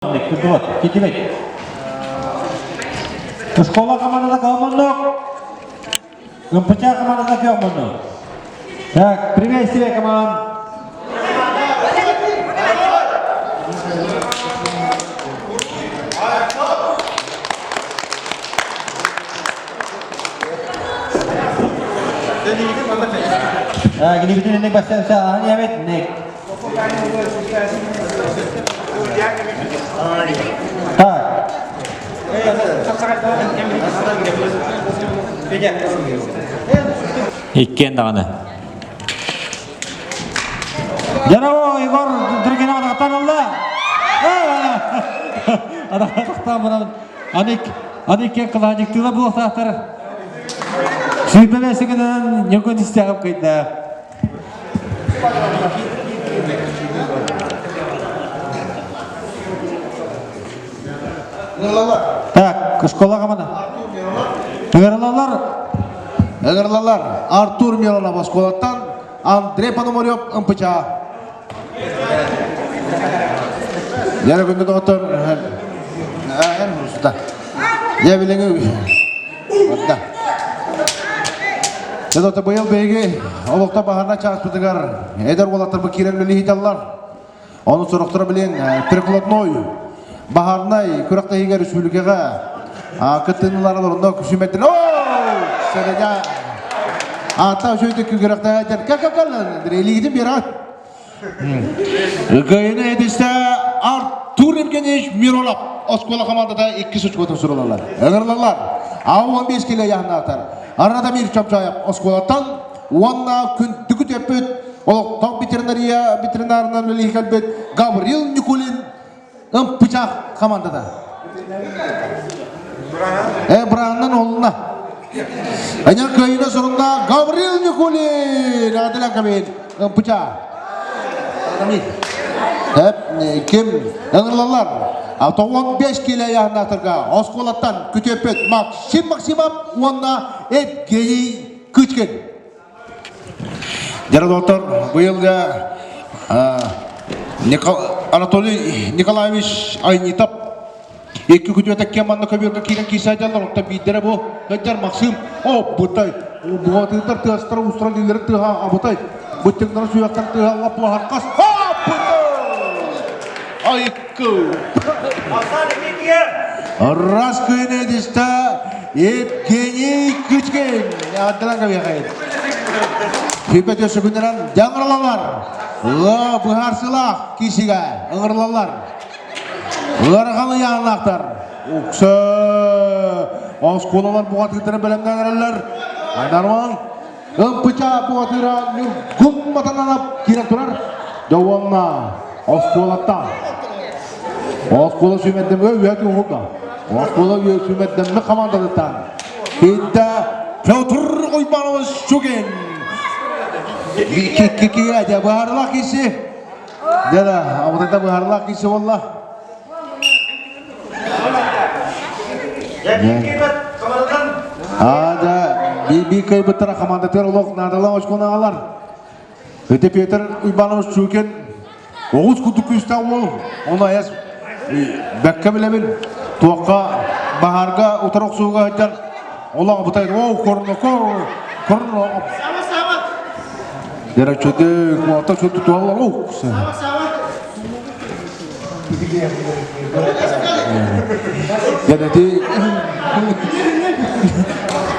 Кырдыбат, китибет. Школа командата калманнок. МПЧ командата калманнок. Так, приветствие команд. Гинибитин инник бассамса ахан ябет ник. Так. Иккиэн даҕаны. Дорово, Егор Драгинов атахтан ылла. Атахтан баран аник аник кылаанньыктыыла буолсаахтар. Сүүрбэ секундынан ньукун истэҕим кыйда. Так, школа команда. Ыҥырылалар. Ыҥырылалар. Артур Миронов оскуолаттан, Андрей Пономарев МПЧ. Яра күндү доҕоттор, Я билиҥи Барда. Дьэ, быйыл биһиги олохто баһарна чааспытыгар эдэр уолаттарбыт киирэн үлэлиһиталлар. Ону сорохторо билин прикладной баһарнай күрэхтэһиигэ республикаҕа кыттыынылар олорунна күсүмэтин. Оо! Сэрэдя Ата үчүгэй күрэхтэһэр. Кэл-кэл-кэл, Андрей, биэрэ. Кыайыны этистэ Артур Евгеньевич Миронов оскуола командата иккис очкотун сурулалар. Ыҥырылалар. А15 киле яһынаатар. Радомир Чомчоев оскуолаттан уонна күндүкү төппүт олохтоох ветеринария ветеринарынан үлэлии кэлбит Гаврил Никулин Ымпычах командата. Э, бырааннан олунна. Аня кыайына сурунна Гаврил Никулин. Адыла Кабин. Ымпыча. Эп, ким ыҥырлалар. 95 киле яһынатырга оскуолаттан күтөппүт Максим Максимов уонна Евгений Кычкин. Дьэ, доктор, быйылга Анатолий Николаевич Айнитов икки күтүөтэ манна көбүөргэ киирэн киирсээдьаллар, оттон биирдэрэ бу сылдьар Максим, о, бутай, буҕатыырдар тыастара устуран дииллэрин тыаһа абытай, быттыҥнара сүрэхтэр тыаһа лаппаһаркас, о, бутай, айыккы. Раз кыйнедиста Евгений Кычкин. Адылан кабияхайын. Хипет өсүгүннэрэн дьаҥыралалар. Ла быһаарсылаах кисигэ ыҥырылалар. Ыарахан ыйааннаахтар. Укса оскуолалар буҕатыырдарын бэлэмнээн эрэллэр. Айдарман Ымпыча буҕатыыра Ньургун Матананап киирэн турар. Дьэ уонна оскуолаттан Оскуола сүүмэрдэмгэ үһэ туһулда. Оскуола сүүмэрдэммэ командатыттан Киинтэ Петр Уйбанович Щукин. Кикиге дьэ быһаарылаах киси. Дьэ да, абытайда быһаарылаах киси буолла. А, да, би кыайбыттара командатыгар олох наадалаах очкону аҕалар. Ити Петр Уйбанович Чукин оҕус курдук күүстээх уол. Ону айас бэккэ билэбин. Туохха баһаарга утары охсууга сылдьан олох абытай оо корно корно Дера чөдө куата чөдө туаллар оо Янати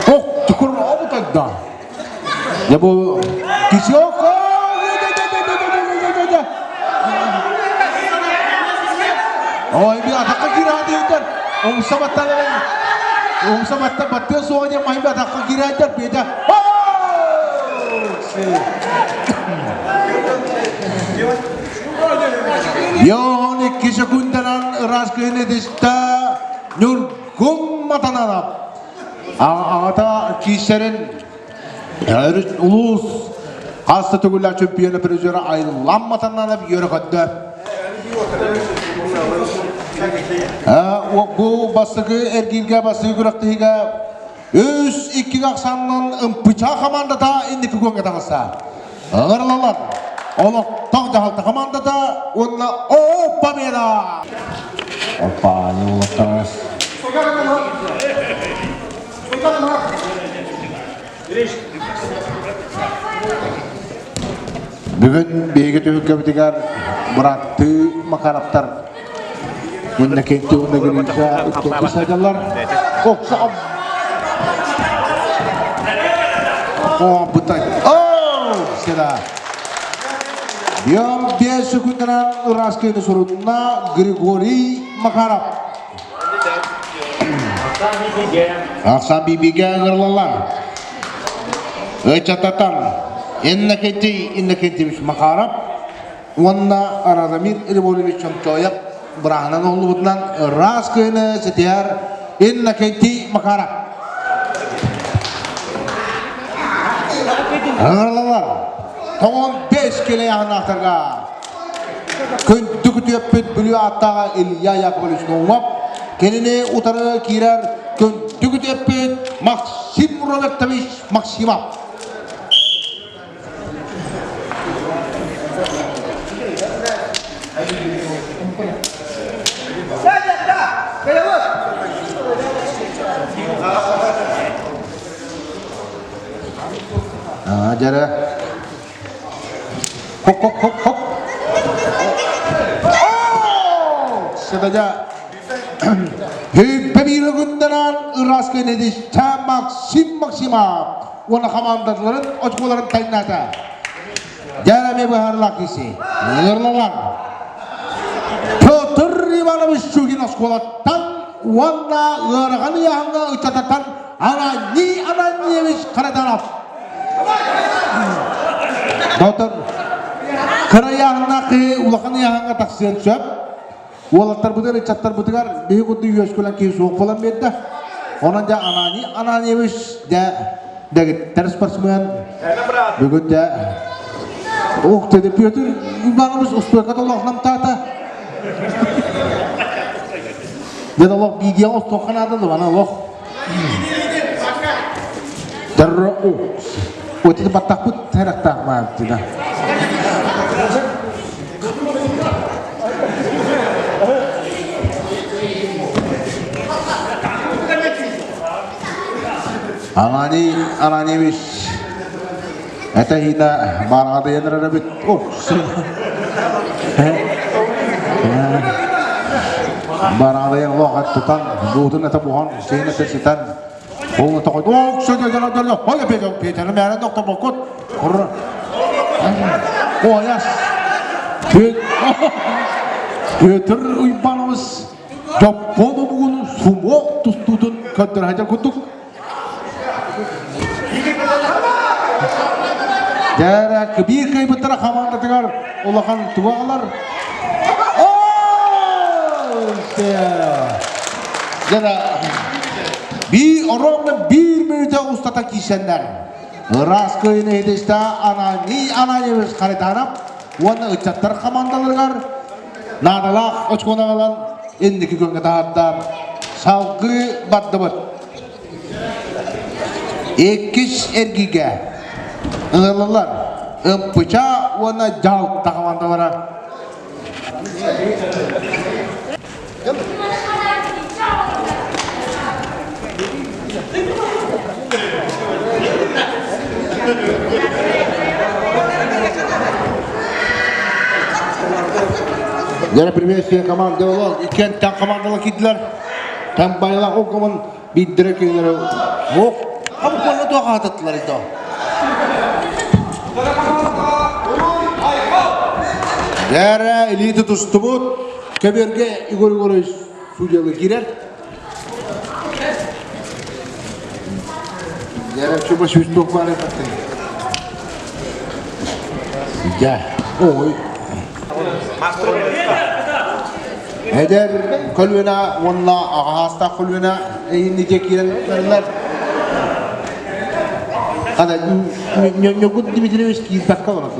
Ох, тукур обутагда. Я бу кисиок Ой, би атакка кираадыйтар. Умса батталарын. Умса батта баттыа суоҕа диэн маһын би атакка кираадыр беда. Йоон икки секунданан ыраас кыһын этиста Ньургун Матананов аҕата киисэрин улуус хас да төгүллээх чөмпүйүөнэ призера Айлан Матананов үөрэ көрдө. Бу бастакы эргииргэ бастакы күрэхтэһиигэ үс иккигэ ахсаанынан Ымпыча хамаандата инники күөҥҥэ таҕыста. Ыҥырылалар. Олохтоох дьаһалта хамаандата уонна О Победа! Опа, не уолаттарыңыз. Бүгүн биһиги түһүлгэбитигэр бырааттыы Макаровтар Иннокентий уонна Гриша иккиэн сылдьаллар. О, бытай. О, сюда. Бьем 5 секундынан ыраскыны сурунна Григорий Макаров. Ахсан бибиге ыҥырылалар. Ычататан Иннокентий Иннокентьевич Макаров уонна Радомир Львович Чомчоев бырааһынан оһуллубутунан ыраас кыһыны ситиһэр Иннокентий Макаров. Ыҥырылалар. Тоҕон 5 килэ яһынаахтарга Күндү күтүөппүт Бүлүү ааттааҕа Илья Яковлевич Наумов кинини утары киирэр күндү күтүөппүт Максим Робертович Максимов. Дьэрэ Хоп хоп хоп хоп. Сыдадя Хүйбэ күннэрэн ыраас көнедиштэ Максим Максимов уонна хамаандаларын очколарын тайнаата. Дьараме быһаарылаах киси. Ырлалар. Петр Иванович Чугин оскуолаттан уонна ыарахан ыйааһыҥҥа ыччататтан Ананий Ананьевич Караданов. Дотор кыра ыйааһыннаах киһи улахан ыйааһыҥҥа тахсыан сөп. Уолаттарбытыгар, ыччаттарбытыгар биһи курдук үөскүлэн киһи суох буолан биэрдэ. Онон дьэ Ананий Ананьевич дьэ дэгиттэр спортсмен. Бүгүн дьэ Ух ты, Петр Иванович устуойката олох намтаата. Дьэ олох видео устуохха наада да аны олох. Дорро Вот это баттахпыт харахтаах маантына. Анани Ананевич это хина бараҕадыйан эрэр Ох, Бараҕадыйан олох тутан, буутун это буһан, сиэн это ситан, ол тоҕой, ох, сөдө ой, Петя, мээрэ доктор бокут, Ояс, Петр Уйбанович Дьоппуон омугун сумо тустуутун көрдөрө курдук. Дьэ, биир кыайбыттара хамаандатыгар улахан тугу аҕалар? Дьэ, биир ровно биир мүнүүтэ устата киирсэннэр ыраас кыайыыны иһитистэ Ананий Ананьевич Хаританов уонна ыччаттар хамаандаларыгар наадалаах очкону аҕалан инники күөҥҥэ таһаарда. Салгыы бардыбыт. Иккис эргигэ ыҥырыллар Ымпыча уонна Дьалта хамаандалара. Дьэ, приветствие команды олох иккиэн тан командалар киирдилэр. Тан байлах окумун биирдэрэ кинилэри ох хабы туох аататтылар ито. Дьэ, илии тутустубут. Көбүөргэ Егор Егорович судьялы киирэр. Дьэ, чуба сүүс баар Дьэ, ой. Эдэр көлүөнэ уонна аҕаһаастаах көлүөнэ эйиннигэ киирэн бараллар. Хада Ньургун Дмитриевич киирбэккэ олорор.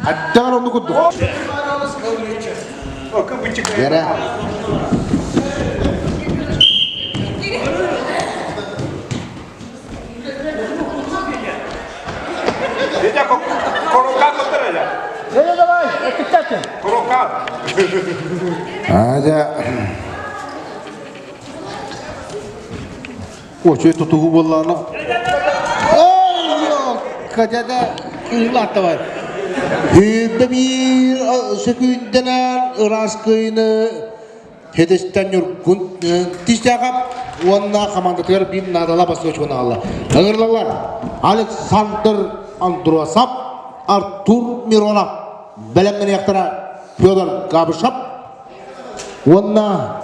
Аттар ону курдук. Вера. Дядя, коробка көтөрөйө. Дядя, давай, өттүктәтин. Коробка. Адя. Очой тутугу болланы. Ой, кадяда кыылатта бар. Хүббе бир сөкүнденен ырас кыйны Хедестен Ньургун Тистяхап уонна хамаандатыгар биир наадала бастыгы аҕалла. Ыҥырылалар Александр Андросов, Артур Миронов, бэлэмнэниэхтэрэ Федор Габышев уонна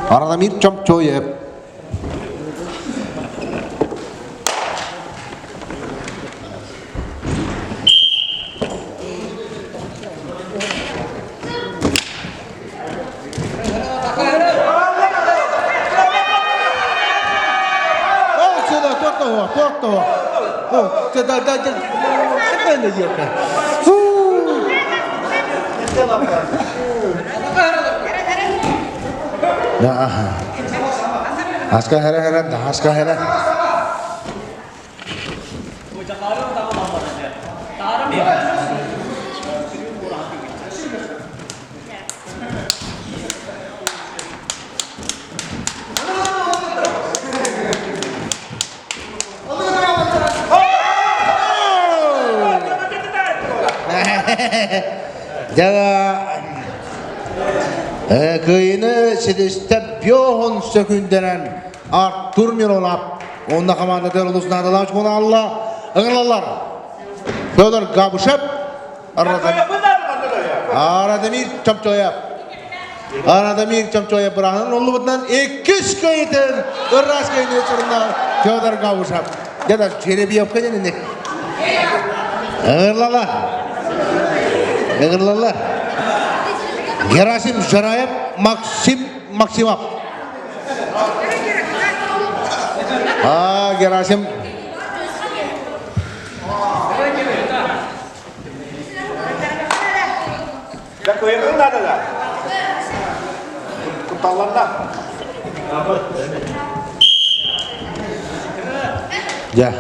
Арадамир Чомчоев. Аска хара хара, аска хара. Дьэ, кыайыыны ситистэ биоһун сөкүндэнэн Артур Миронов уонна хамаандатыгар олус наадалаах чугунаалла ыҥырылаллар. Федор Габышев, Радомир Чомчоев. Радомир Чомчоев быраһын оллубутунан иккис кыайытын ыраас кыайыны сурунна Федор Габышев. Дядя Жеребьевка дэнини. Ыҥырлалар. Ыҥырлалар. Герасим Жараев, Максим Максимов. А, Герасим. Да кыайгын надо да. Кутталланна. Я.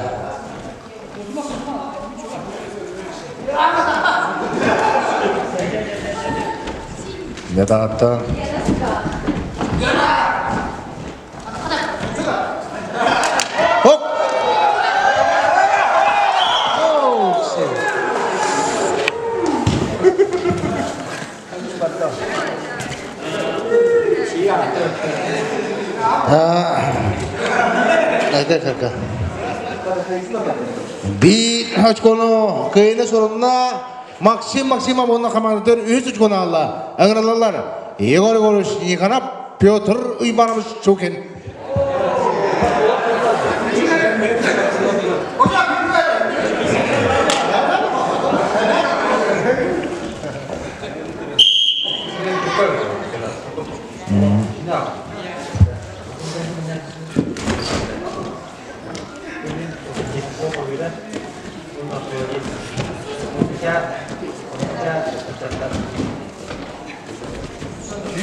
Ятааттан. Хоп! Биир очкону кыайыны сурунна Максим Максимов уонна хамаандатыгар үс очкону аалла. Ыҥырылаллар Егор Егорович Никонов, Петр Иванович Чукин.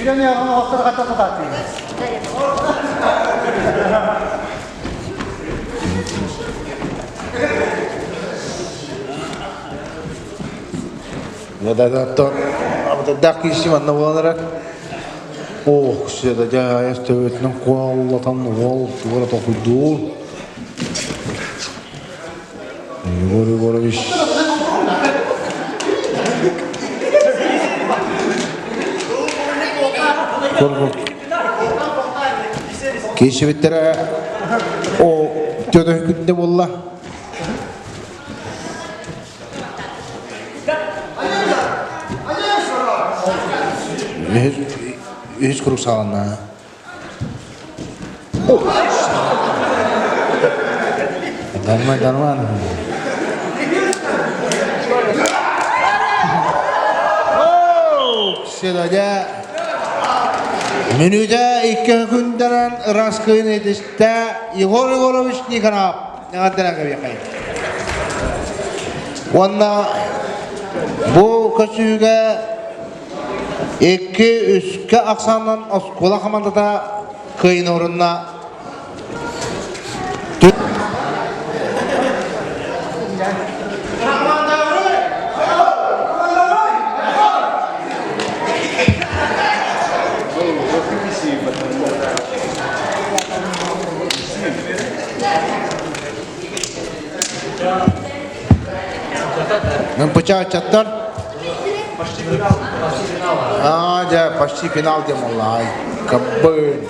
Сүүрэн яҕын оҕостор хата сатаатыгын. Да-да-да, даах киирсим анна буолан Ох, сeda дьаайас төбөтүнэн куаллатан уол туора толкуйдуур. Егор Егорович Киирсибиттэрэ о төтө күндэ буолла. Үһүс круг саҕаланна. Нормально, нормально. Седодя Мүнүүдэ икки күндэрэн ыраас кыйын этистэ Егор Егорович Никонов эҕэрдэлээн кэбиэххэйин. Уонна бу көсүүгэ икки үскэ ахсаанынан оскуола хамаандата кыайыны орунна. Мымпычааччаттар Аа, дьэ, почти финал диэн буолла. Ай, кабын.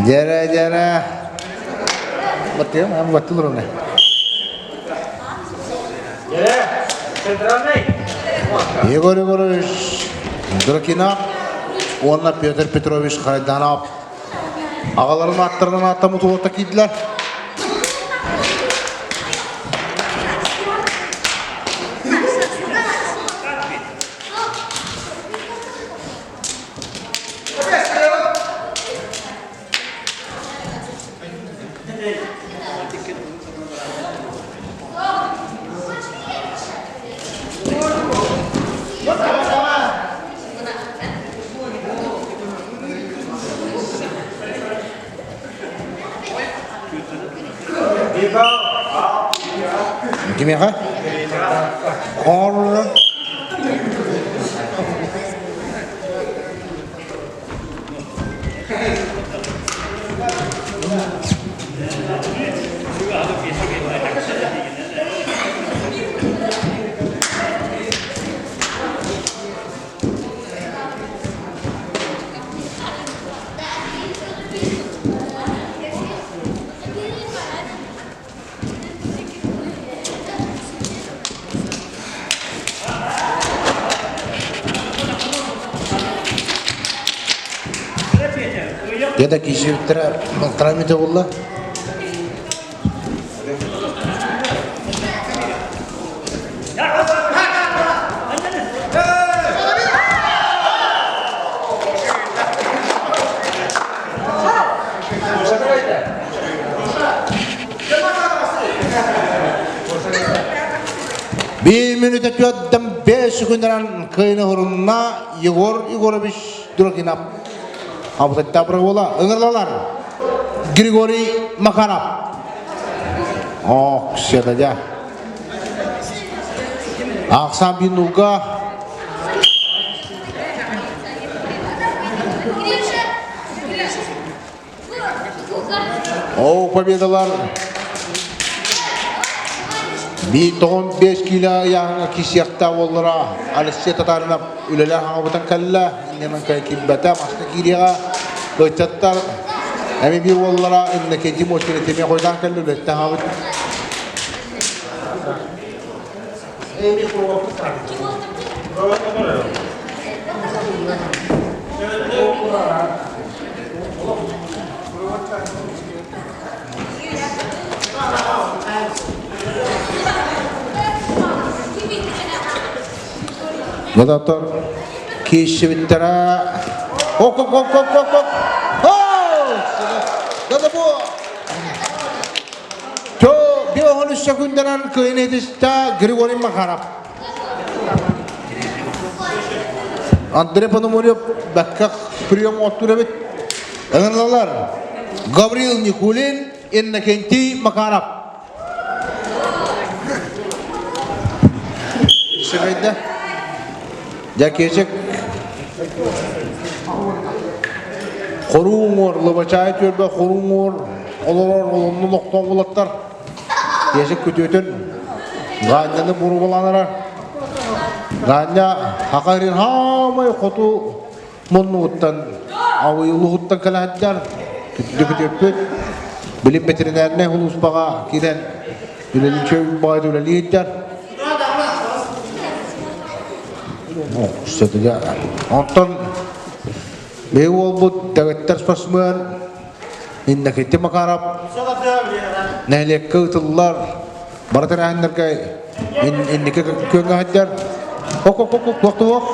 Дьэрэ, дьэрэ. Баттыам, ам баттылар оны. Егор Егорович Дракина уонна Петр Петрович Хайданов аҕаларын ааттарынан ааттаммыт уолаттар киирдилэр. Кимиэхэ? Хоҥор Дьэ киһибиттэрэ балтараа мүтэ буолла. Биир мүнүүтэ түөртэн бэс секундынан кыайыны хурунна Егор Егорович Дуракинов. Абытатта буола ыҥырлалар. Григорий Макаров. Ох, седадя. Ахсан бинуга. О, победалар 195 кило ыйааһыҥҥа киирсиэхтээх буоллара Алексей Татаринов үлэлээх хаҥабытан кэллэ иннинэн киирбэтэ маска киириэҕэ ыччаттар эми биир уоллара Иннокентий Мочкин эмиэ хойутаан кэллэ үлэттэн хаҥабыт Бодотор киирсибиттэрэ ок ок ок ок ок ок Да бу Чо биоһон үс секундынан кыайын этистэ Григорий Макаров. Андрей Пономарев бэккэх прием оттур эбит. Ыҥырылалар Гаврил Никулин, Иннокентий Макаров. Сыгайда. Дьэ, Хоруҥ уор, Лыбачаай түөлбэ хоруҥ уор, олорор олоннун охтоон булаттар. Киэсик күтүөтүн Гаанньаны бурубаланара. Гаанньа хакарин хаамай хоту муннугуттан ауылугуттан кэлэһэттэр күтүөппүт билим ветеринарнай улууспаҕа киирэн үлэлиичэ баайда үлэлииттэр. Онтон биһиги уолбут дэгиттэр спортсмен Иннокентий Макаров нэһилиэккэ ыытыллар бары тэрээһиннэргэ инники күөҥҥэ сылдьар. Ок ок ок туох туох.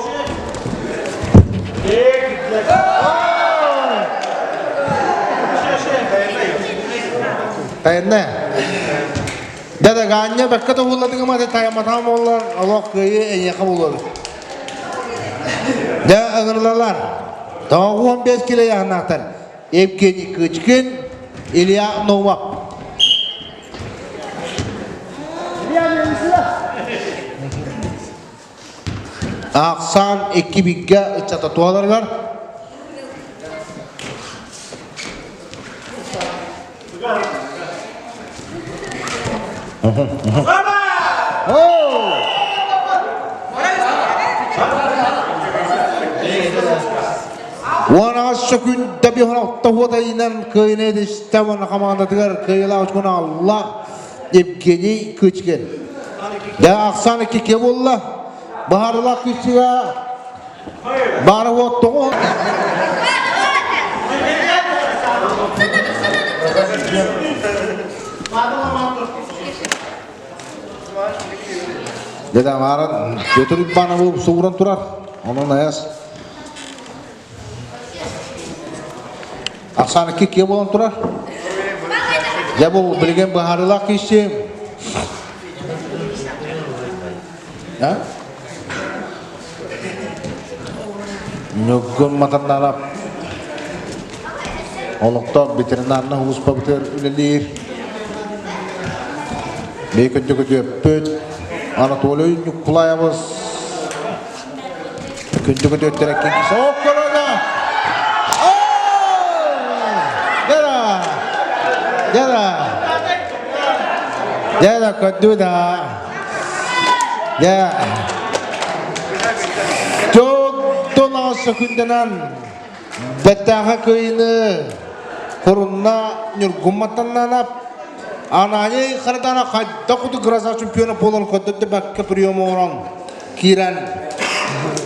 Тайынна. Дада Ганя бакка тоһулладыгым аты тайаматам боллар, олох кыайы эйиэхэ булар. Дэ ыҥырлалар. 95 кило яһынаахтар. Евгений Кычкин, Илья Новак. Ахсаан икки биггэ ыччата туоларыгар Уон сөкүндэ биһон хуотайынан кыайыны эдистэ уонна хамаандатыгар кыайыылаах очкону алла Евгений Кычкин. Дэ ахсаан икки буолла. Баһарылаах күүсүгэ баара уоттоҕу. Деді аңарын Петр Ивановы сууран турар. Онон аяс. Ахсаан икки буолан турар. Дьэ бу билигин быһаарыылаах киирсиим. Ньургун Матаннарап олохтоох ветеринарнай улууспабытыгар үлэлиир. Бэйэ күндү Анатолий Ньукулаевыс күндү күтүөттэрэ кингис Оккорона! Дера! Дера! Дера көддү да! Дэ! Тоттон сөкүндэнэн бэттээхэ кыйыны Хорунна Ньургумматтаннанап Ананий Харадана хайдах курдук гроза чемпиона буолан көддөттө бэккэ прием оҥорон киирэн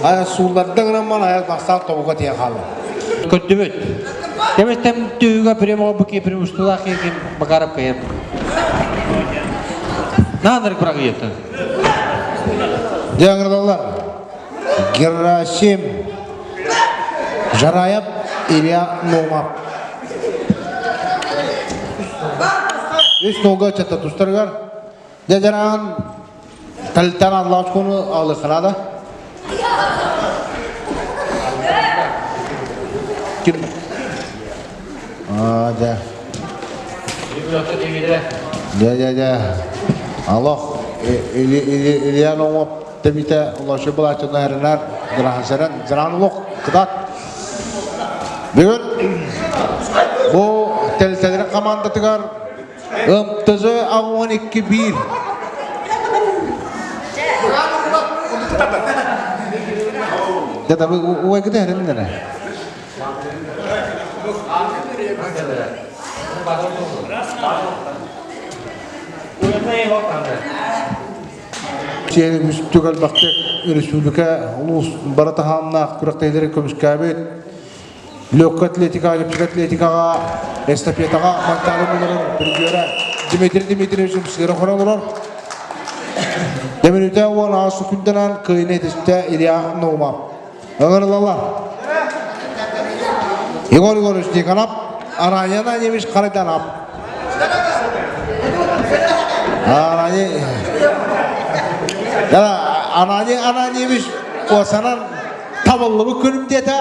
ая суулларда гынан ая бастаан тобуга тиийэн хаалла. Көрдүбүт. Кэмэстэн түһүгэ прямого быки преимуществолаах ким Макаров кыйар. Наанырык бырагыйыттан. Дьаҥырдалар Герасим Жараев Илья Номов. Үс нолга чата тустарыгар дьадьараан Тальтан аллаачкону алыханада. Ким? А, да. Да, да, да. Аллах Илья Номов Тэбитэ Лоша Былаачына Эренар Грахасаран Зранлох кытат. Бүгүн бу тэрилтэлэрин командатыгар МТЗ 12-1. Да, да, вы где эреннere? Сиэри үстүк элбэхтик республика улуус бары таһаамнаах күрэхтэһиилэри көмүскээбит легкая атлетика, легкая атлетикаҕа, эстафетаҕа Манчаары буларын призера Дмитрий Дмитриевич Умсыра олорор. Дэминүтэ 10 күндэнэн кыайыны этистэ Илья Наумов. Ыҥырылалар. Егор Егорович Никонов, Аранья Ананьевич Харитонов. Ананий Ананий Ананьевич куосанан табыллыбыт күнүм диэтэ.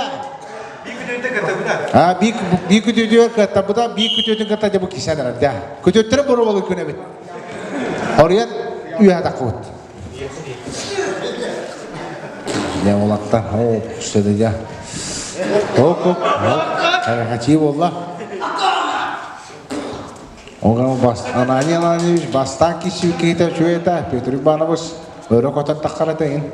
Бии күтүтүгэр кыттабыта, бии күтүтүн кытта дьэ бу кисен эрэр дэ. Күтүттэрэ боруобалыы күн эбит. Хоруйан үөһэ таххыбыт. Дьэ уолаттар, оо, сөдө дьэ. Оп, оп, Хачыы буолла. Оҕам бас Ананий Ананьевич бастаан киһи киһитэ үчүгэй этэ, Петр Иванович өрө көтөн таххар этэ иһин.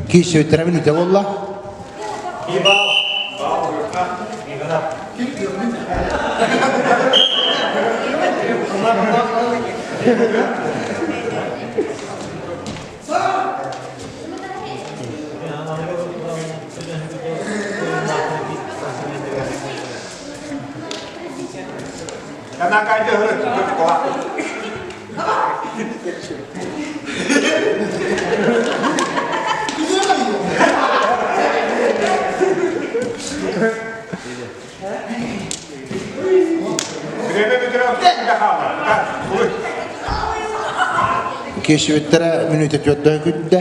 Киирсибиттэрэ мүнүүтэ буолла. Киирсибиттэрэ мүнүүтэ түөртөөн күндэ.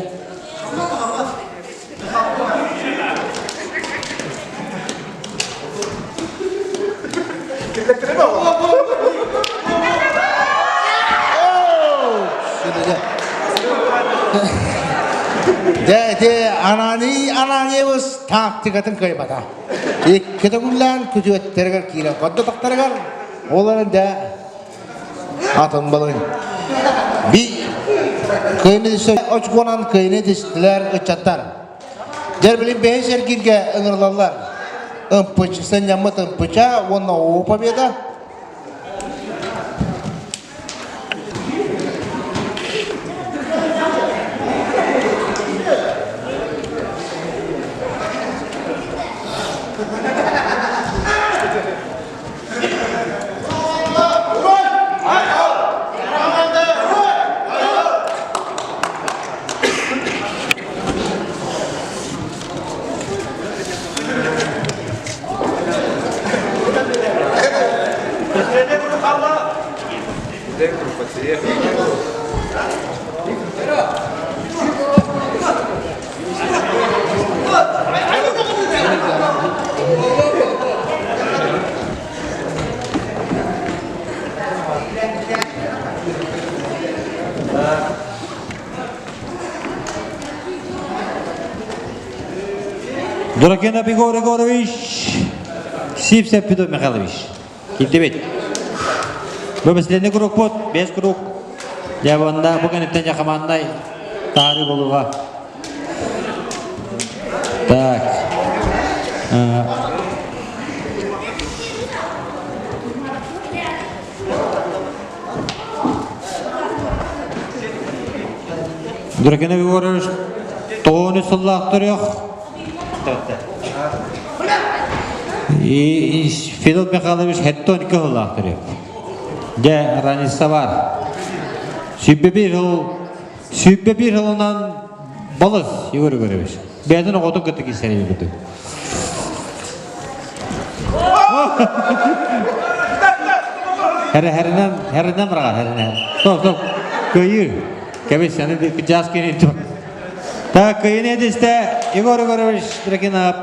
Дьэ, ити Ананий Ананиевыс тактикатын кыайбата. Икки төгүллээн күтүөттэригэр киирэн көрдөтөхтөрүгэр ол эрэн дьэ атын балыгын би кыайыны очконан кыайыны тистилэр ыччаттар. Дьэр билин бэһис эргииргэ ыҥырылаллар. Ымпыч, сынньаммыт ымпыча уонна оо победа. Дуракенов Егор Егорович, Сивцев Петр Михайлович. Киирдибит. Бу бэсилиэннэ курукпут, бэс курук. Дьэ, уонна бу кэнниттэн дьэ команднай таһаарыы буолуоҕа. Так. Дуракенов Егорович тоҕуону сыллаах төрүөх. И Федот Михайлович хеттон икки сыллаах төрүөх. Дьэ, разница бар. Сүүрбэ биир сыл 101 сылынан балыс Егор Егорович. Бэйэтин оҕотун кытта киирсэрин курдук. Хәрэнэн, хәрэнэн быраҕар, хәрэнэн. Стоп, стоп. Кыайыы. Кэбис, аны кыдьаас кини Так, кыайыны эдисте Егор Егорович Драгинов.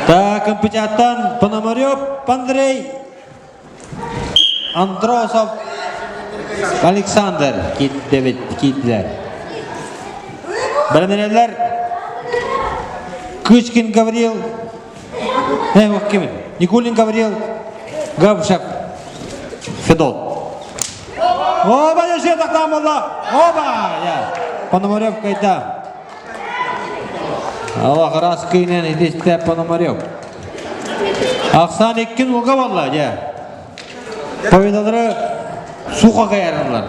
Так, Ымпычаттан Пономарев Андрей Андросов Александр киирдибит киирдилэр. Бэлэмнэнэллэр Кычкин Гаврил, э, ким? Никулин Гаврил, Габшев Федот. Оба, я тахтаан буолла. Оба! Пономарев кайда. Аллах раз кыйнен идисте Пономарев. Ахсан иккин улга болла, дьэ. Победалары суха каярылар.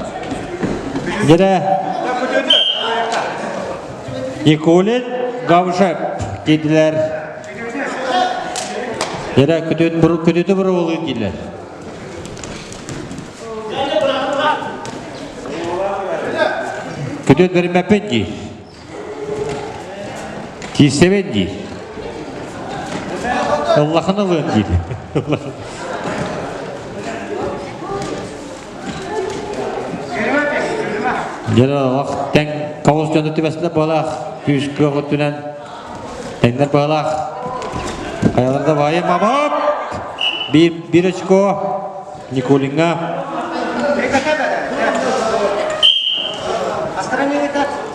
Дьэ, Никулин, Гавшеп диделер. Дьэ, күтүтү бұрулы диилер. Күтүт бермеппин дии. Тиийсэбин дии. Ыллахын ылыан диир. Дьэ олох тэҥ тоҕус дьону түбэстэ буолаах күүс кыах өттүнэн тэҥнэр быһалаах хайалар да баайы мамап биир биир очко Никулиҥҥа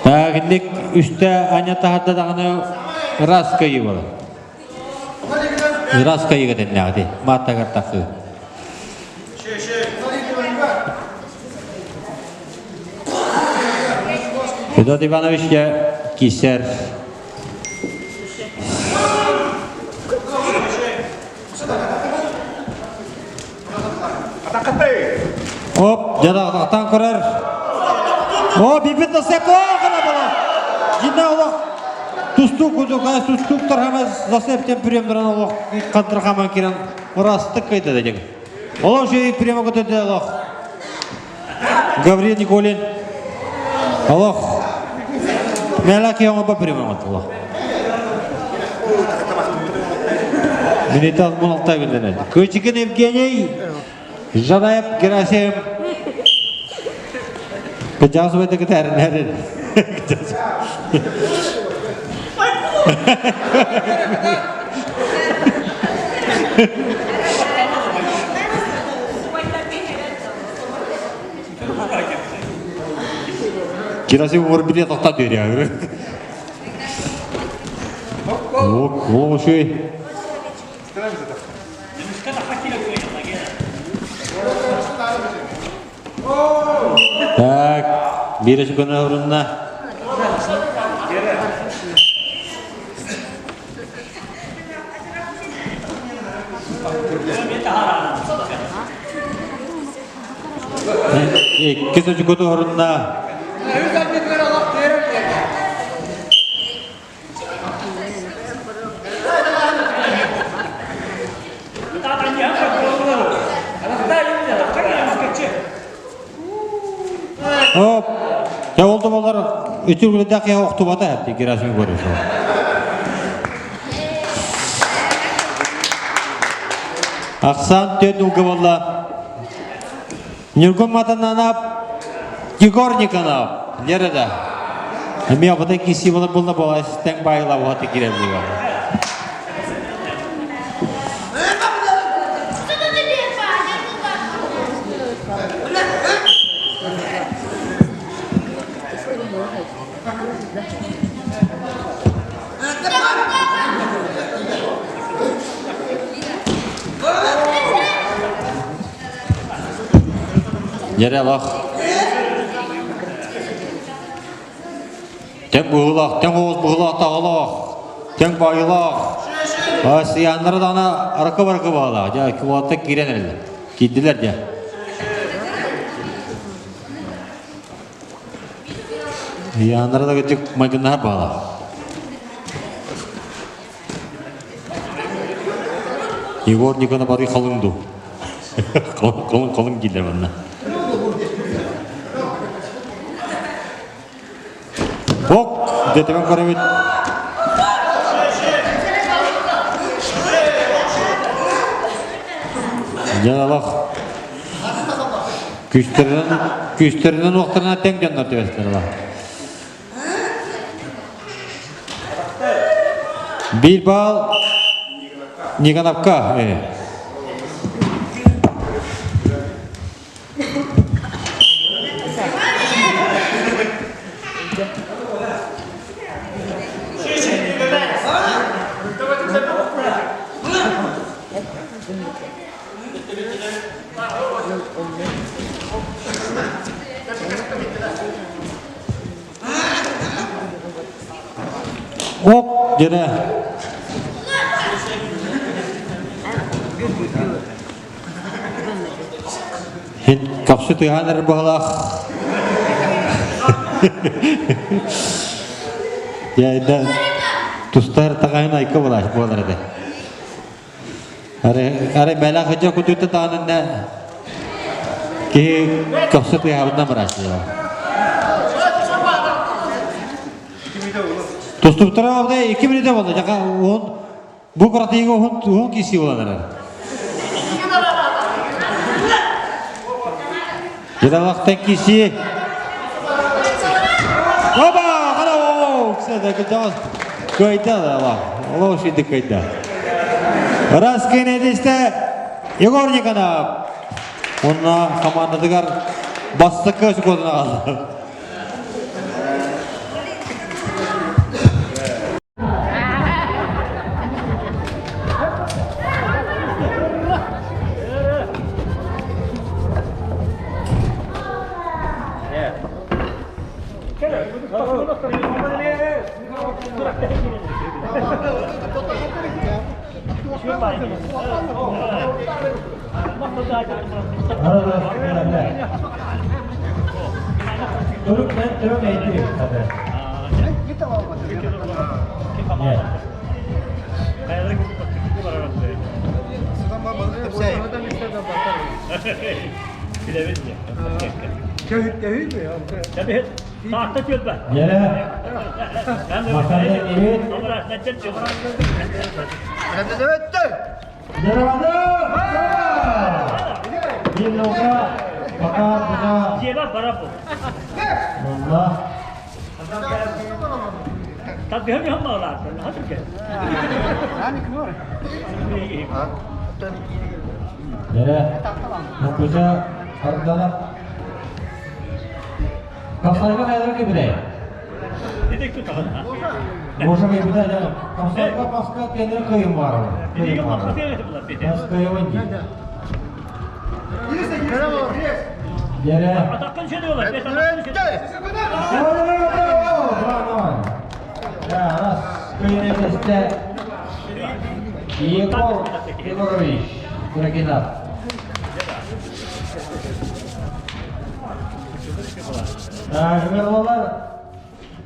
Так, инник үстэ аня таһарда даҕаны ыраас кыайыы буолар. Ыраас кайыга тэннээҕити. Мааттагар тахыы. Федот Иванович дьэ киисэр. Оп, дьадаҕатахтан көрөр. О, бипит засеп, о, гына була. Дьинэ олох тустуук кудук, тустууктар хама засептен приемдарын олох кантыр хаман кирен ырастык кыйда дедик. Олох жей приема көтөдө олох. Гаврил Николин олох Мелаки оҥо приема олох. Минитал муналтай билденет. Кычыкин Евгений, Жанаев Герасим. Кыджаас бэйдэ кытаарынэрин. Герасим уорбиле тоқтап бере. О, шөй. Так, биир өчүкөнө орунна. Иккис өчүкөтө орунна. Оп, я oldu болар үтүргүлэдээх киһи охтубата эпти Герасим Егорович. Ахсан төн улга болла. Ньургун Матананап, Егор Никонов, Лерада. Эмиэ оботой киси була булла була систем байла була кирер була. Дьэрэ-лах. Тэҥ быһыылаах, тэҥ оҕус быһыылаах таҕалаах, тэҥ баайылаах. Сыйааннара даҕаны аракы-баракы баалаах. Дьэ, кубааттан киирэн эрэллэр. Киирдилэр дьэ. Ыйааннара да кырдьык майгыннаһар баалаах. Егор Никонов арый халыҥ дуу? Халыҥ, халыҥ дииллэр манна. Ок, дэтибэн көрөбүт. Дьаналах күстэринэн күстэринэн уохтарынан тэҥ дьоннор түбэстэр Биир баал Никоновка. Оп, дьэрэ. Хин капсы тыаһаан эрэр быһалаах. Дьэ, тустар таҕайын айка буолар буолар этэ. Аре аре бэлэх хача кутуйта таанынна киһи көхсө тыаһабытынан барааччы. Тустубуттара абда 2 минута болду. Жака он бу куратыйга уһун уһун киси болан эрэр. Жадалактан киси. Оба! Хана о, ксада кыжаас. Кыйда да Олох шиди кыйда. Раз кенедисте Егор Никонов. Онна командатыгар бастакы секундuna қалды. Yere Makarna evet. Yere Bir nokta Fakat buna Allah. Yere Nokta Ardalan Kapsayga kaydır ki bile. Boşa bir bile canım. Kapsayga başka kendine kıyım var. Kıyım var. Başka kıyım değil. Yere. Егор Егорович Куракинов. Так,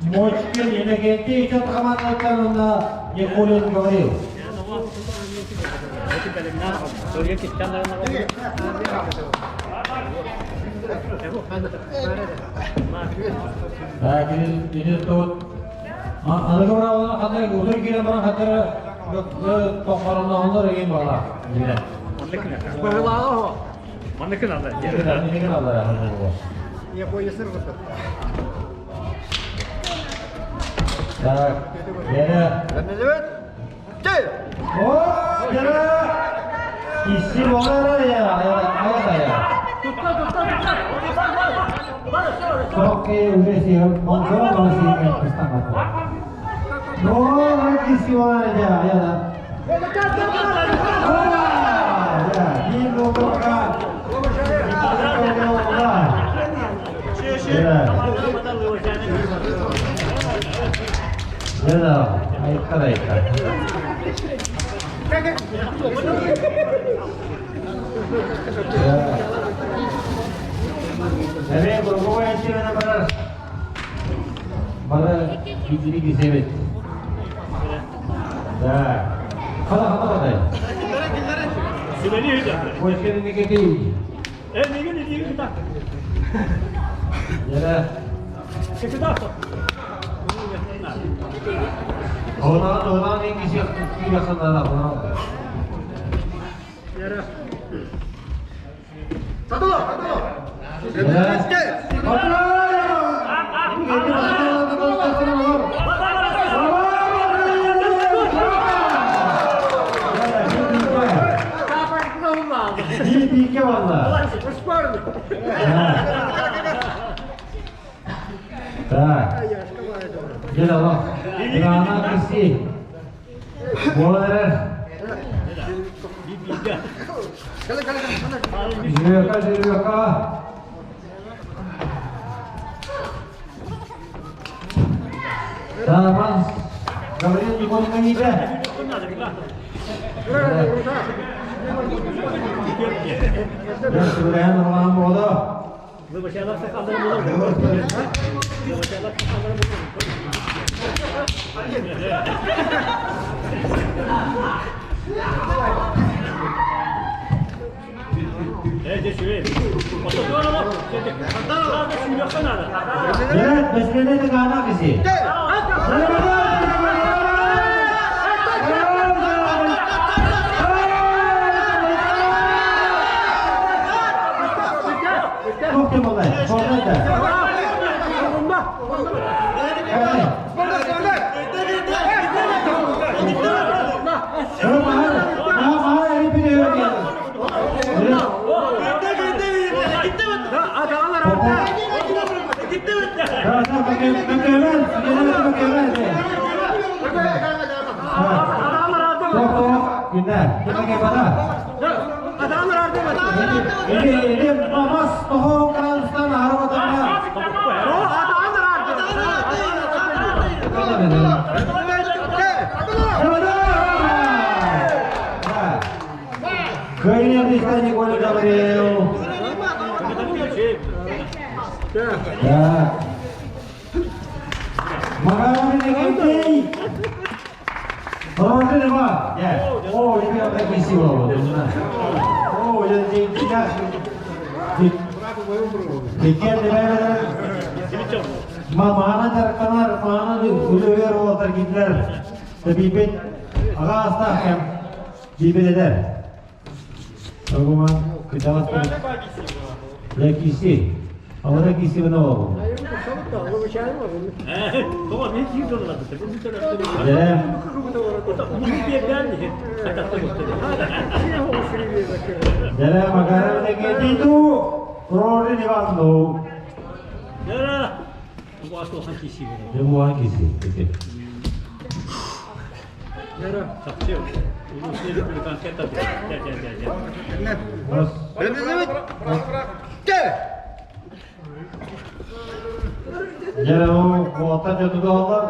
Мочкин Иннокентий идет команда на Никулин говорил. Так, идет тут. Аныгы хатыр утур кире баран хатыр тоқарылағандар ең бала. Так, Yere. Hop, yere. İsim olar ya, ya, ya. Çok iyi уже Монзора No, ikisi var ya, ya. Ya, bir nokta. Ya. Ayıkka ayıkka. Evet, bu kadar. Bana bildiğini güzel. Так. Хана хана хана. Yere. Ona ona İngilizce yakınlara ona. Yere. Bir bilgi valla. Так. Gel Allah. Rana kisi. Bolar. Yürüyor, yürüyor. Tamam. Gabriel Nikolina Evet, besmele de gana kisi. Çok iyi olay. Korneta. Ini mas tohong kan araba. Николя Гаврил. Так. Макаров Иннокентий. Положи два. О, ребята, красиво. О, я Маана дьарыктанар, маана үлүгэр уолаттар кинилэр тэбиибит аҕа астаах кэм диибит эдэр. Огуман кыдьаҕас Лэкиси. Алара киси гына олобун. Дere magari ne tu Rory Ivano. Демо киси. Дьэ, ол куота дьонуга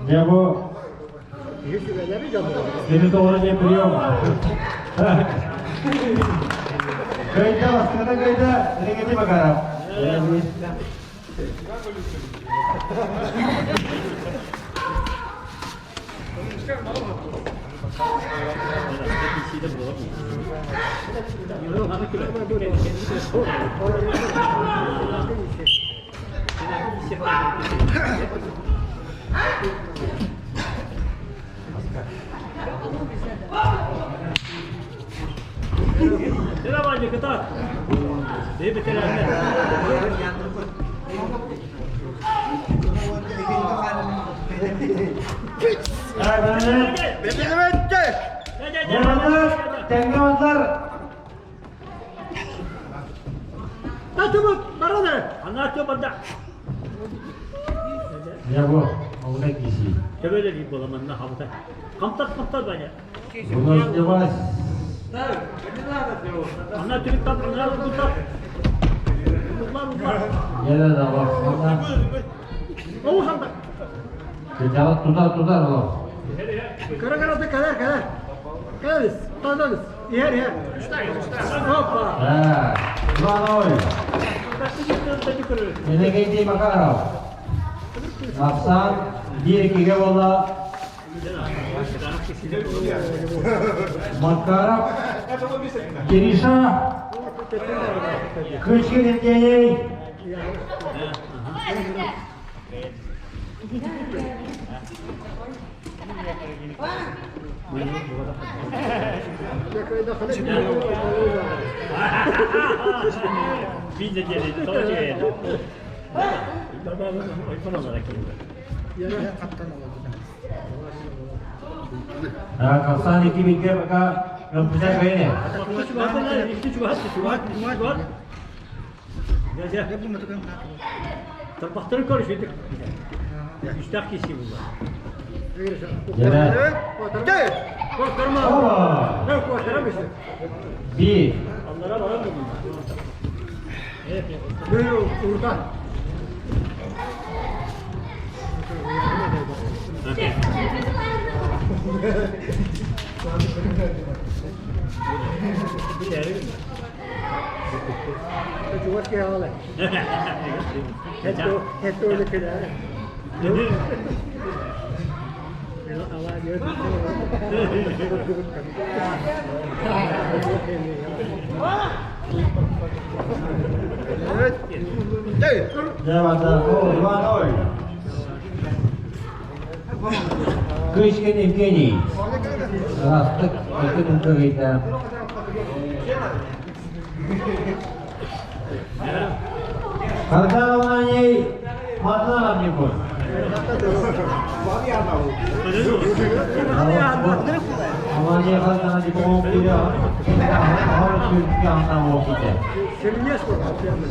Дьэ, бу Кини тоҕо диэн прием. Кыйда, бастакыта кыйда, Регети Макаров. Тэҥҥэ ыллар. Дьэ бу, ол киси. Выносливость. Туда, туда, туда. Так, 2-0. Иннокентий Макаров. Ахсан 1-2 буолла. Макаров. Кириша. Кычкин Евгений. Так, Ахсан 2-1 пока Өлбүтэ бэйне. Дьэ. Оба. Bir. Дьэ, бата. О, 2-0. Кычкин Евгений. Растык, өтін үкігейді. Когда на ней одна не будет.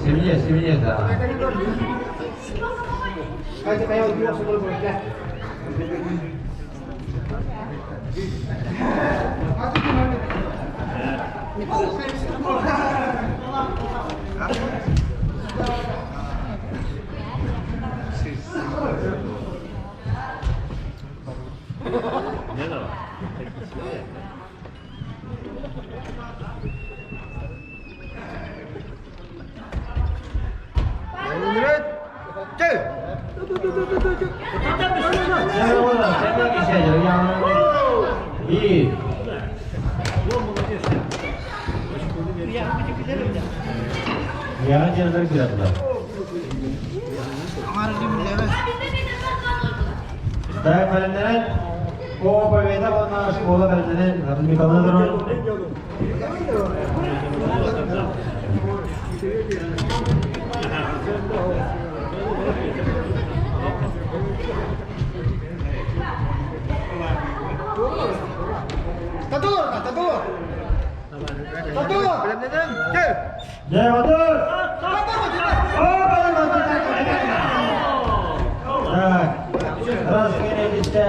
Семье, семье, да. İyi. Yarın canları kıratlar. Так, бэлэмнэнэн, О, Победа уонна школа бэлэмнэнэн, Михаил Дьэ, отур! Так, раз кэнэдистэ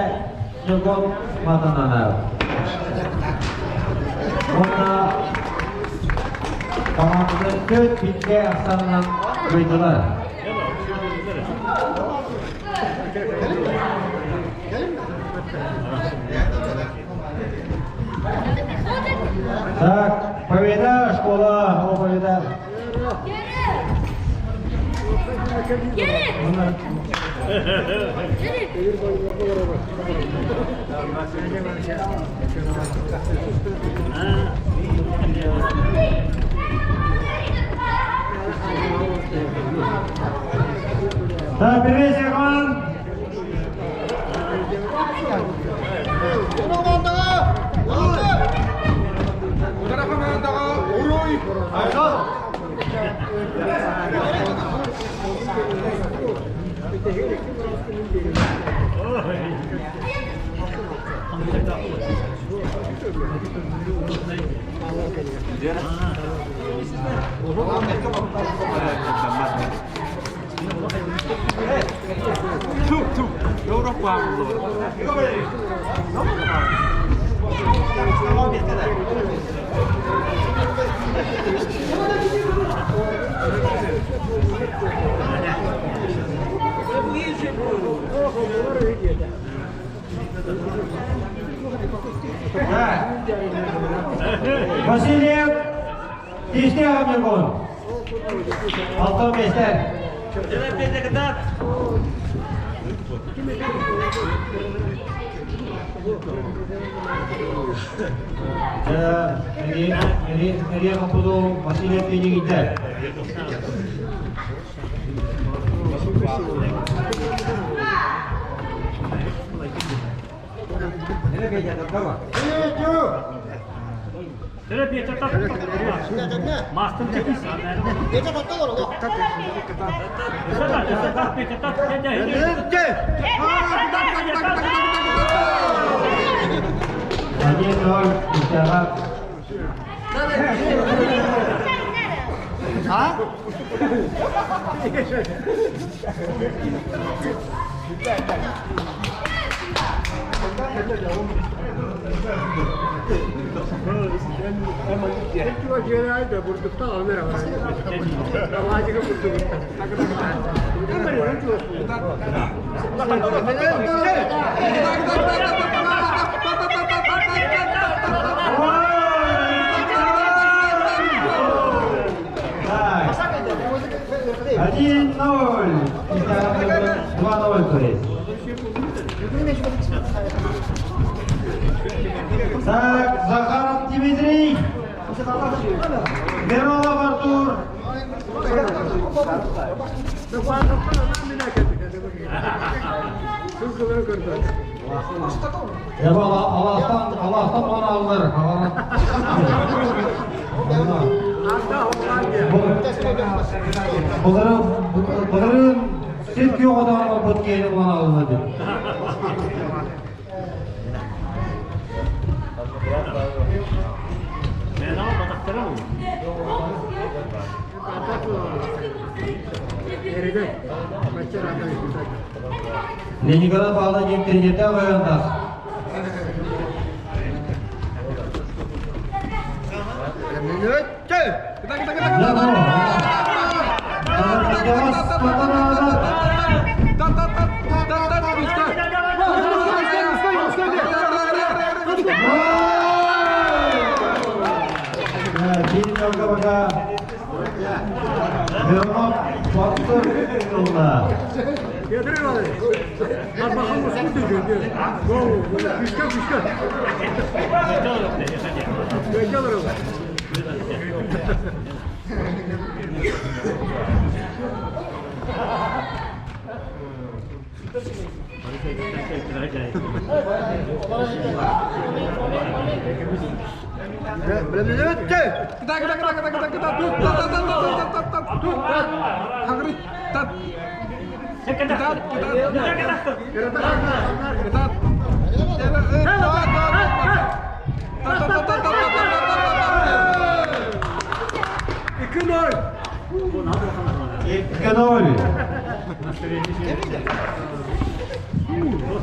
Ньукун матананар. Уонна команданы төрт бииргэ ахсаанынан кыайдылар. Так, победа, школа, о, победа. Так, приветствие команд. Васильев, Тишнех Ньургун. Алтын бестер. Мария Хапуду Васильев Пенигитер. Один ноль, Устяга. Так. 1-0. 2-0, то есть. Так, Захаров Дмитрий. Миронов Артур. Я Allah'tan Allah'tan bana alır. Бұлары бұлары сет yok adamı бұт келіп bana alır dedi. Ленинград bağlı тренерде қойғандақ. 2-0.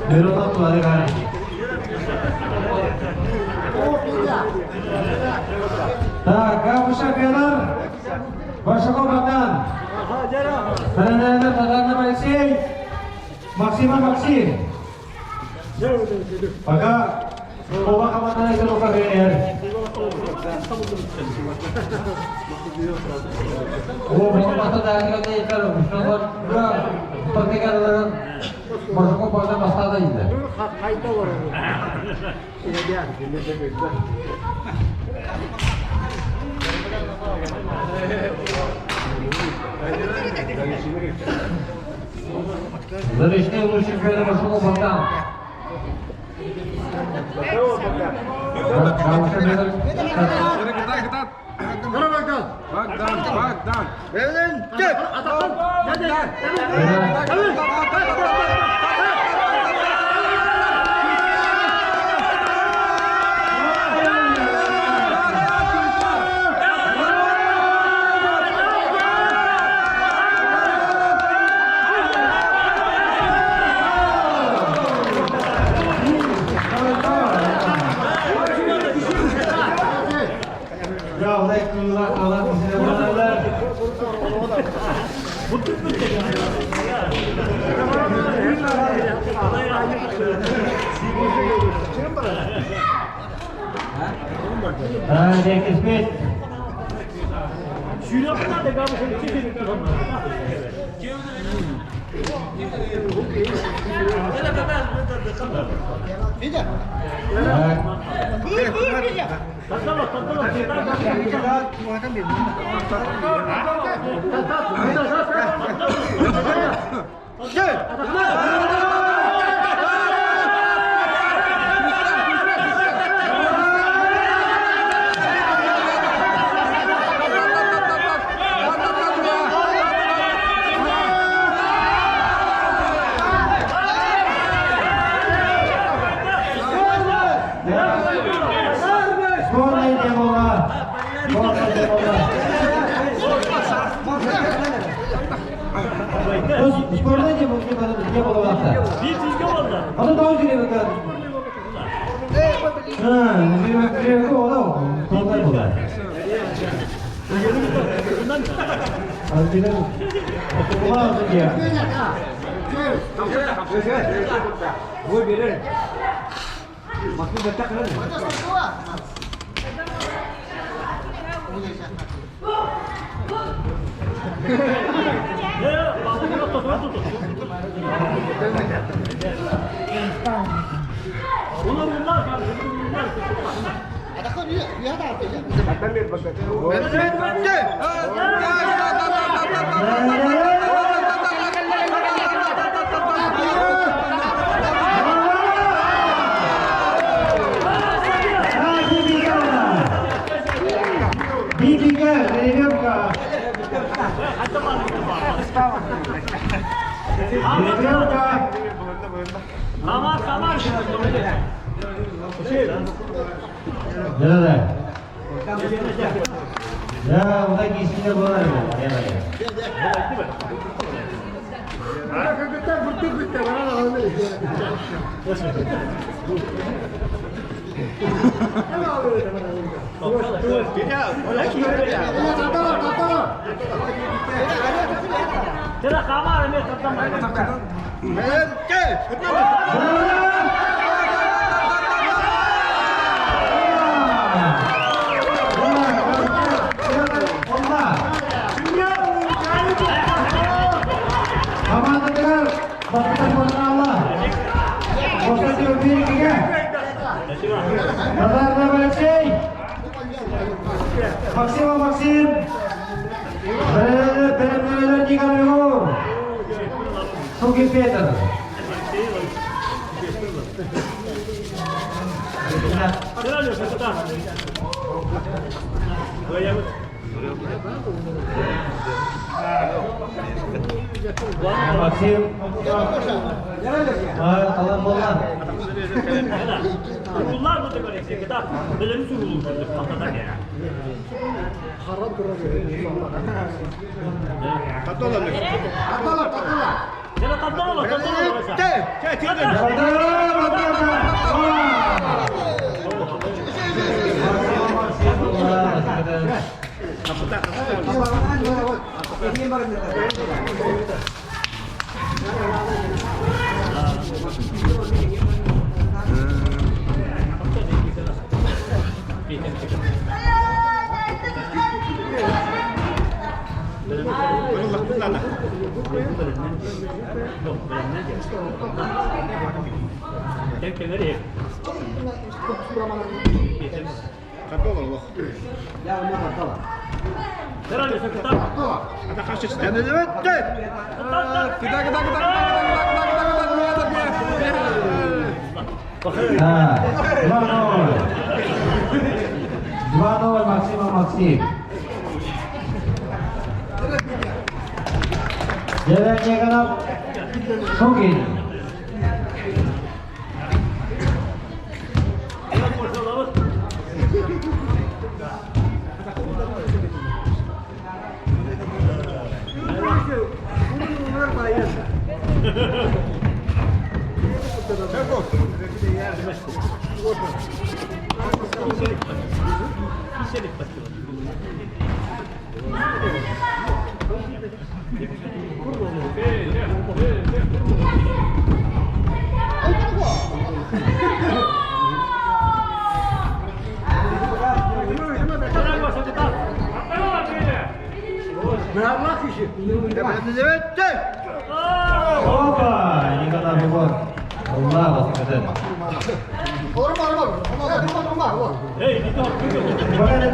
Миронов Владимир. Так, Габуша Федор, Большаков Богдан, Фернандо Татарнов Алексей, Максима Максим. Пока оба команда игрока тренер. Большаков Богдан бастады дейді. Заречный лучший Федор Большаков Богдан. Декисмет. Сборная не была. Сборная не была. Сборная не было, не было. А то тоже не было. Бибига, Жеребенко. Жеребенко. Да-да. Да, вот такие сильно бывают. Макар Бастакы Константин Берегиге. Назаров Алексей. Максимов Максим. Бэлэмнэнэлэр Никон Егор. Шукин Петр. Максим. Алан болла. Bunlar burada böyle kadar belirli sorulur patladan ya. Yine tatlı olur, tatlı olur. Да, 2-0. 2-0 Максима Максим. Девять Никонов. Шукин. Опа! Никонов Егор. Алла,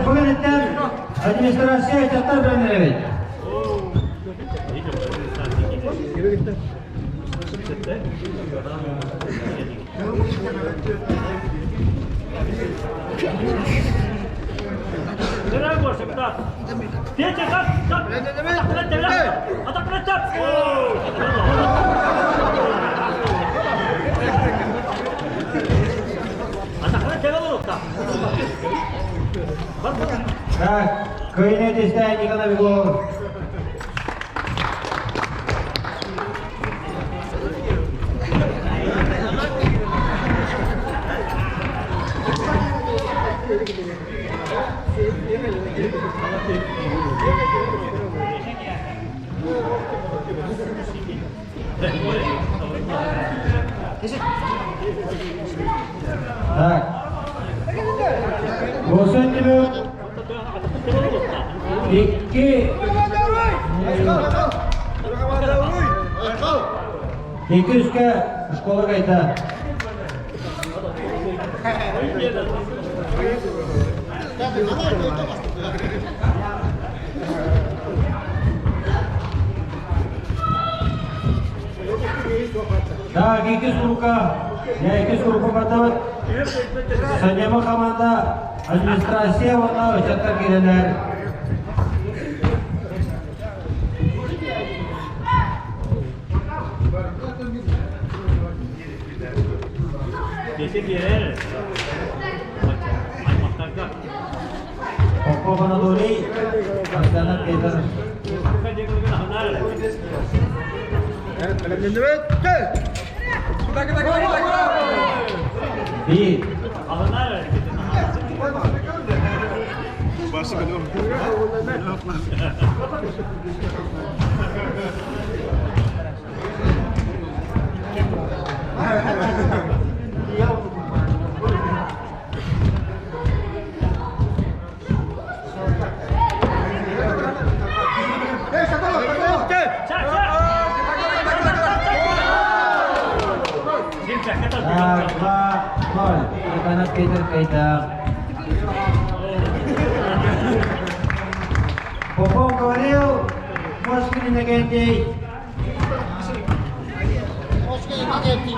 Бүгін администрация чаттар бәндіребет. Так, Кыйны Николай Егор. Так. Болсын демек Икки Екі үске школа қайта. Так, екі сурука. Я екі сурука батабыт. Санема команда администрация вона өтәттер келелер. Попов Анатолий, Оксана Петр. Bir. Так, 2-0. Канат Петр Кайдак. Попов говорил, Мошкин Иннокентий. Мошкин Иннокентий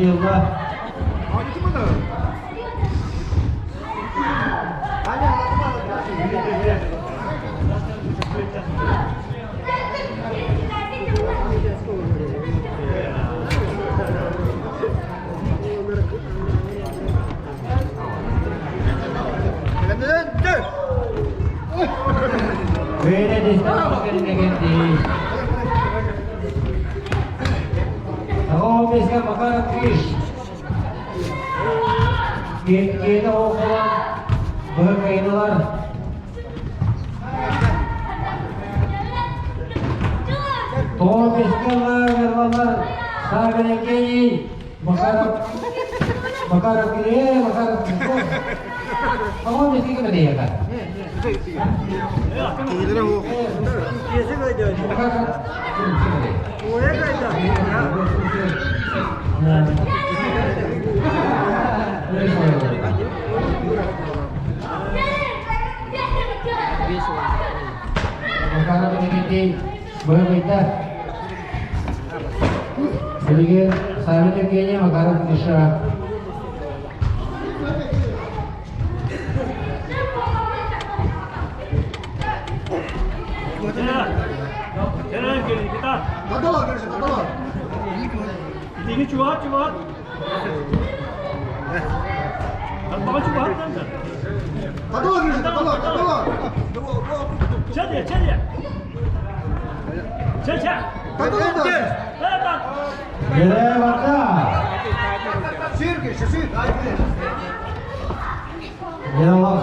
ылла. Бэйэ дистанция Мошкин Иннокентий. Аҕа бэскэ Макаров Криш. Киэни оҕолон быһыкайдылар. Тоҕо бэскэ ыллар Савин Евгений, Макаров, Макаров Кирилл, Макаров Тоҕо бэскэ кимэ Макаров Макаров Иннокентий быһыкайда. Билигин Савин Евгений, Макаров Миша. Nereye bak Ya bak.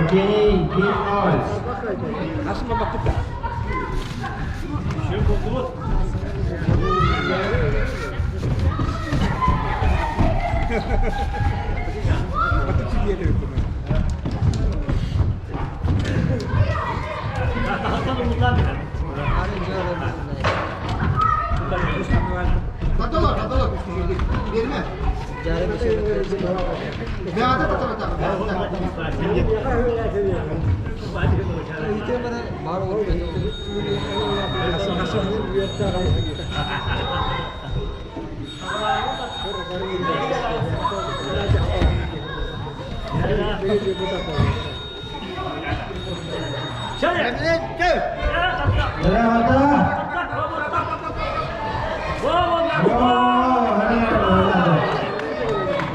Евгений 1-0. Nereye bak?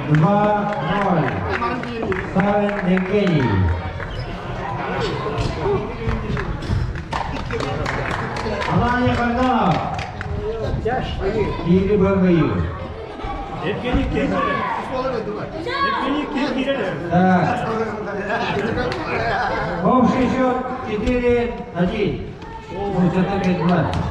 2-0. Савин Евгений. Алания Карданов. Кири Бангаю. Так. Общий счет 4-1. Ну, это 5-2.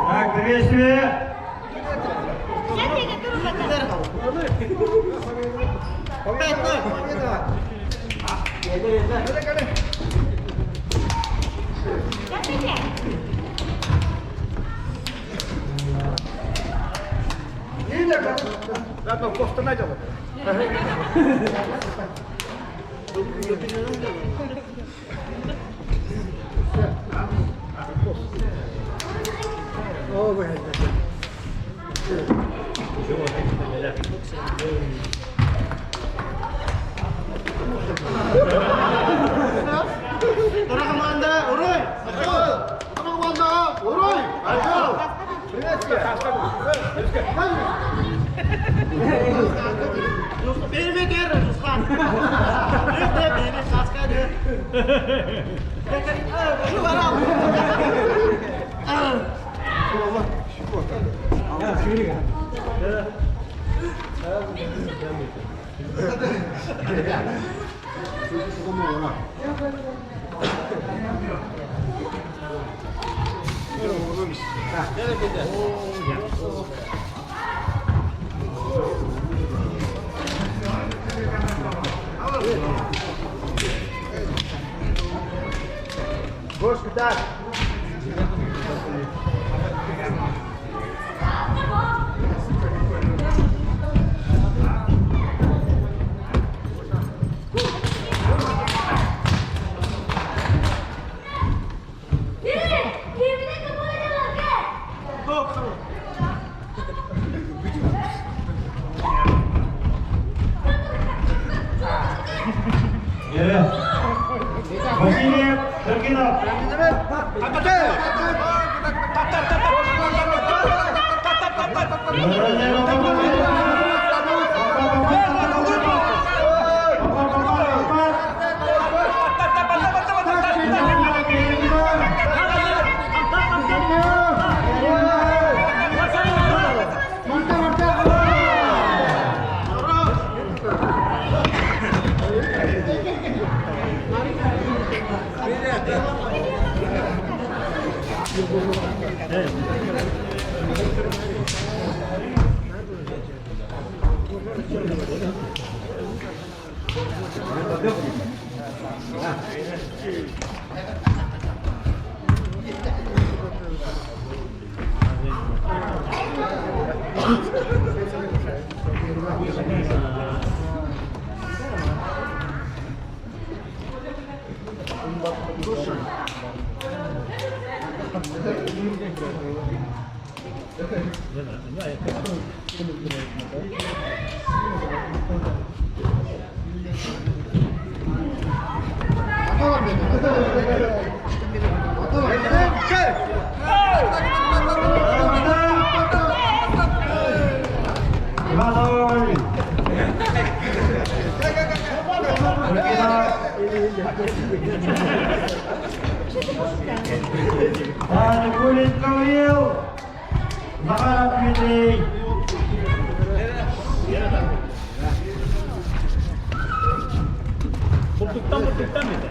Так, приветствие! Васильев, Туркинов. Никулин Гаврил, Захаров Дмитрий. Курдуктан курдуктан этэ.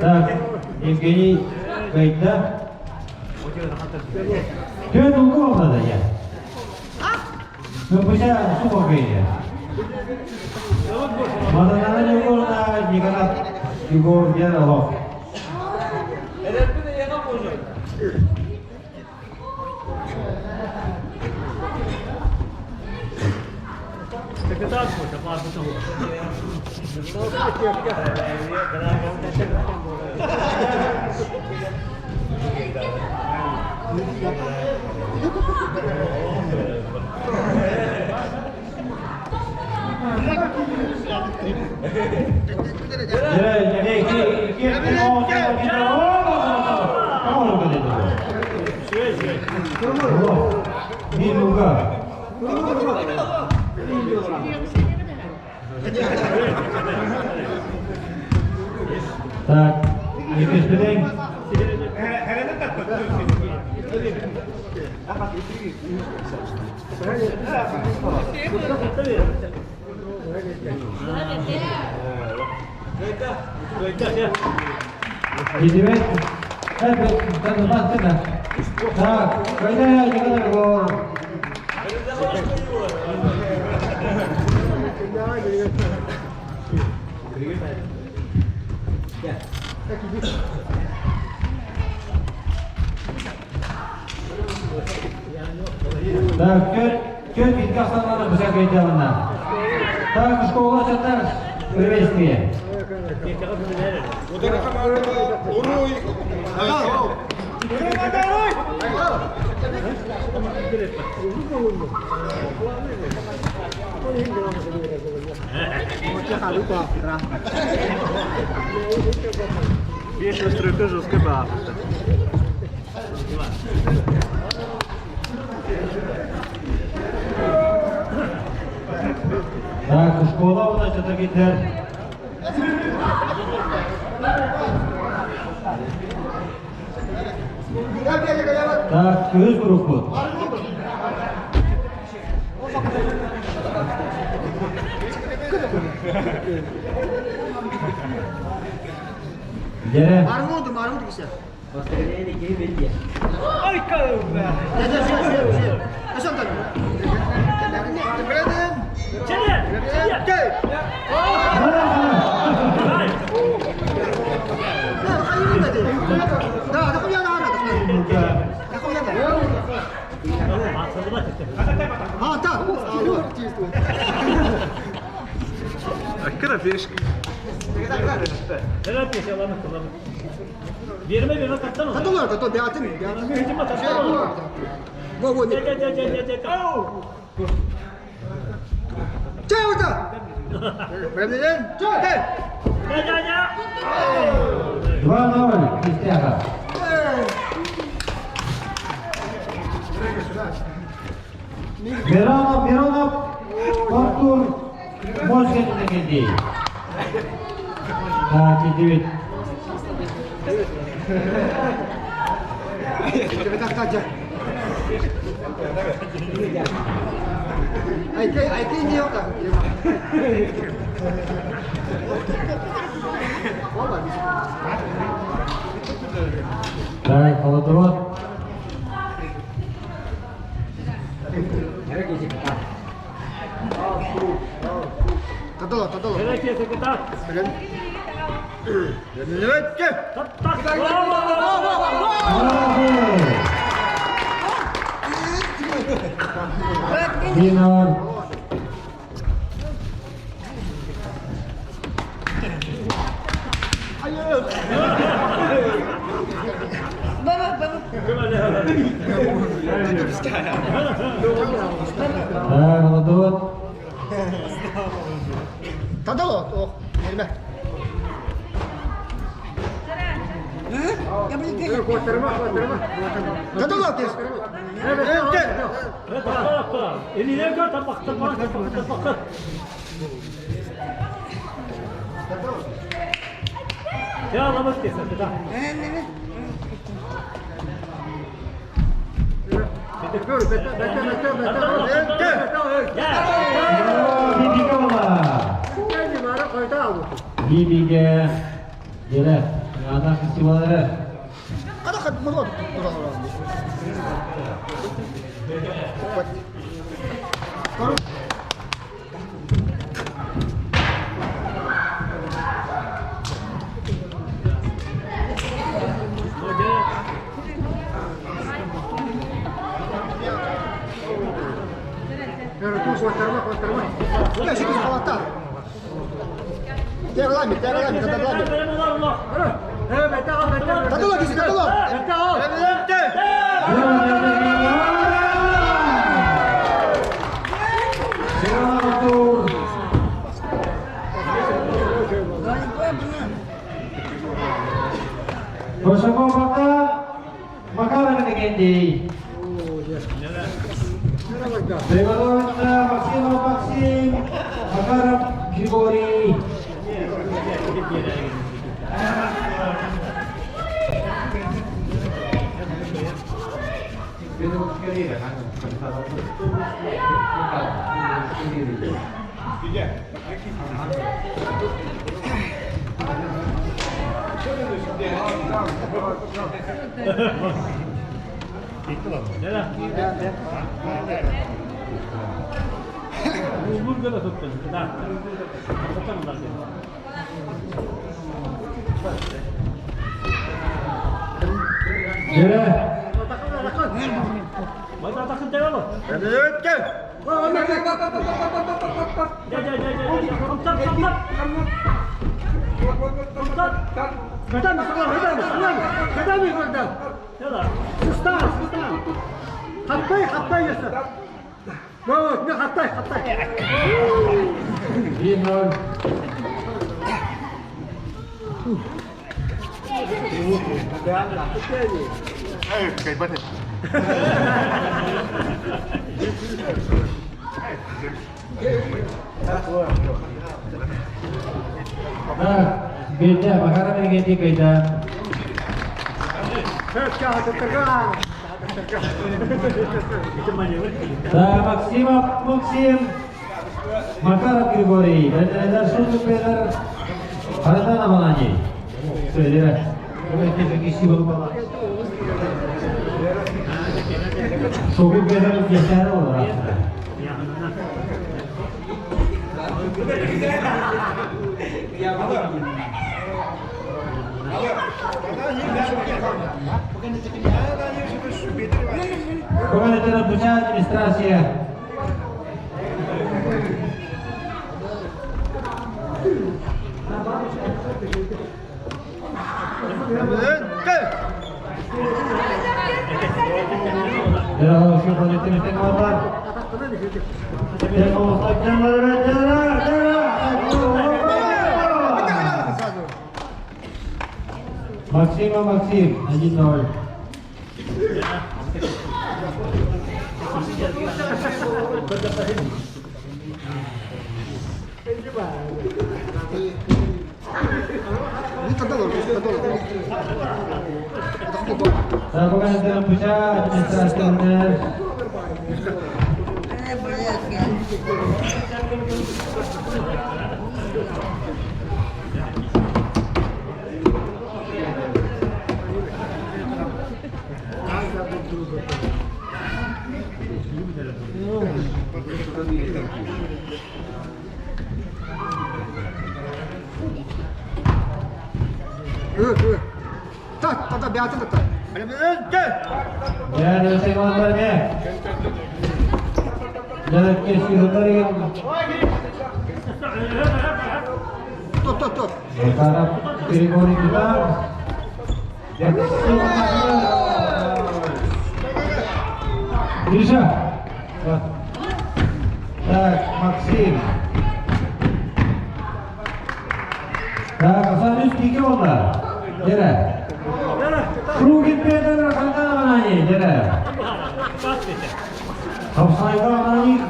Так, Евгений Гайда. Түөрт улгу буолла я. Көпүсэ субо кыйы. Маданана Егоровна Николай Егор Яралов. Так, иккиспитин Кидибет, Так, кайда Николай Егоров. Так, көр Кавказстаннан бізге кайталына. Так, школа чатар, приветствие. Так, школа у нас это гитар. Так, өз группу. Дere. Два ноль, Кистяга. Миронов, Миронов, Артур, Мозгин дегенде. Так, кидибит. Так, холодовод. Молодцы! Динор. Так, холодовод. Бибиге Дere, Ana festivalleri. Бошаков Макаров Иннокентий. Приготовиться Максимов Максим, Макаров Григорий. Дere. 1-0. Так, Бейте, Макаров Иннокентий кайда. Так, Максимов Максим, Макаров Григорий, Бәдәләр Шутов Петр, Харатана Малани. Все, дere. Sokup Peter geçer olur aslında. Команда Буча администрация. Максима Максим, 1-0. Так, Пуча, администрация. Гриша. Так, Максим. Так, Асан үс кике oldu. Dere. Кругин Петр Ханданамани. Дере. Тапсайга Анани.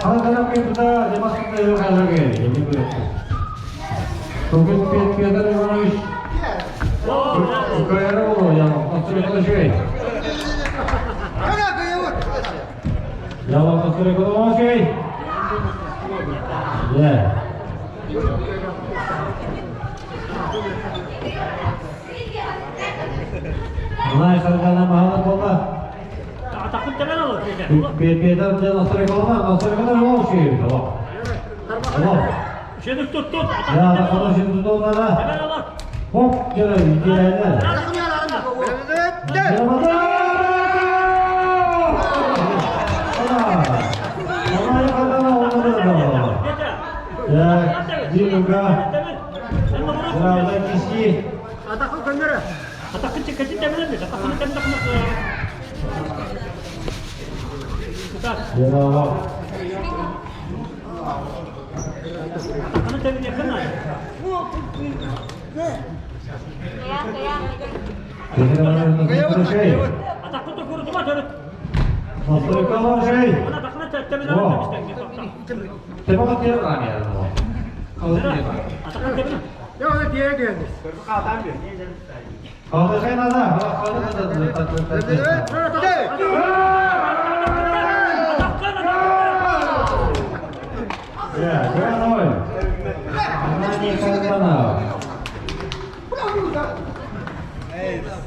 Ханданам кепта демасында yok hazırге. Бүгүн Петр Иванович Кыайара буолуо, Яллах Яллах Yeah. Мына Саргана махалар болла. Атақын төмен алыр. Петр ден Астреколама, Астреколама ол şey. Tamam. Şimdi tut tut. Ya da kadar şimdi onlara. Hemen alır. Hop gene diğerler.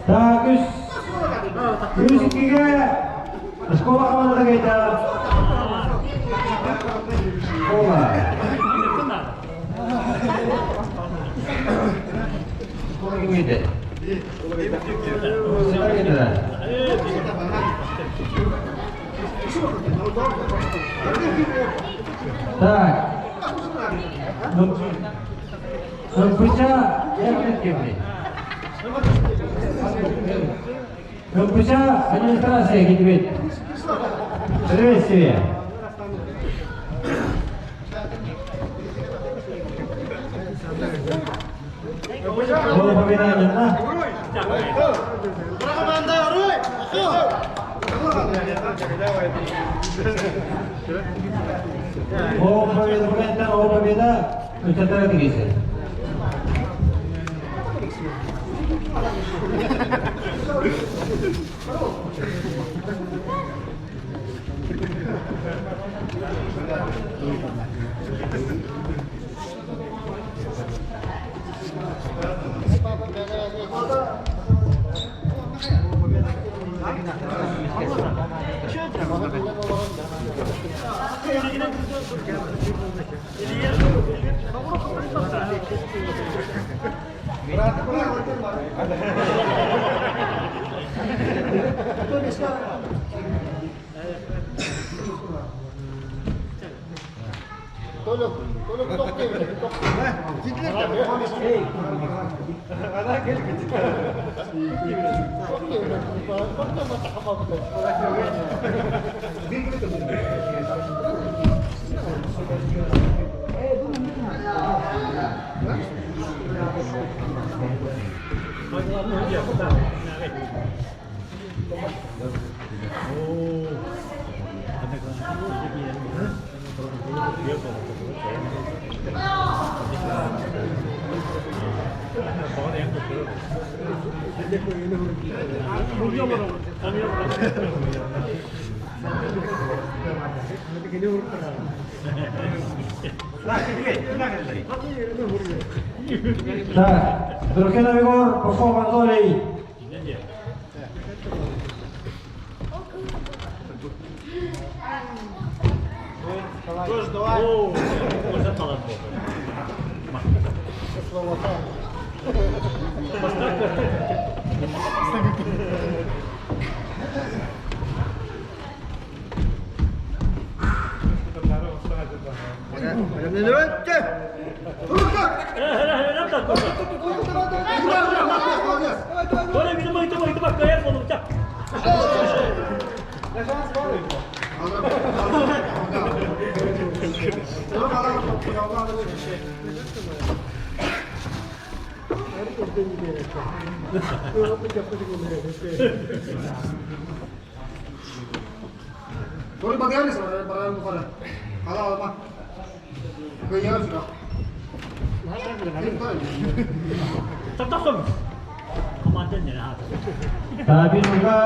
Так, үс иккигэ школа командата кайта. Школа. Школа кимейді? Так. Нұрпыша, Нұрпыша администрация кетіп Приветствие. Было упоминание, да? О, победа, победа, о, победа. Үтәтәрә тигезә. Так, Друхинов Егор, Попов Анатолий. Табинуга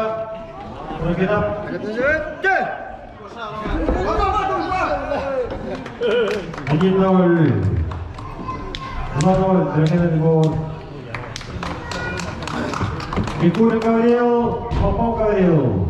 Рогинап. 1-0. 2-0. Рогинап гол. Пикура говорил, Попов говорил.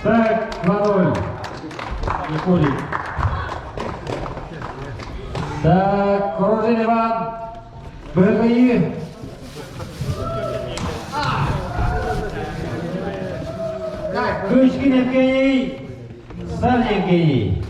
Так, 2-0. Никулин. Так, Корожин Иван. БГИ. Кычкин Евгений. Савин Евгений.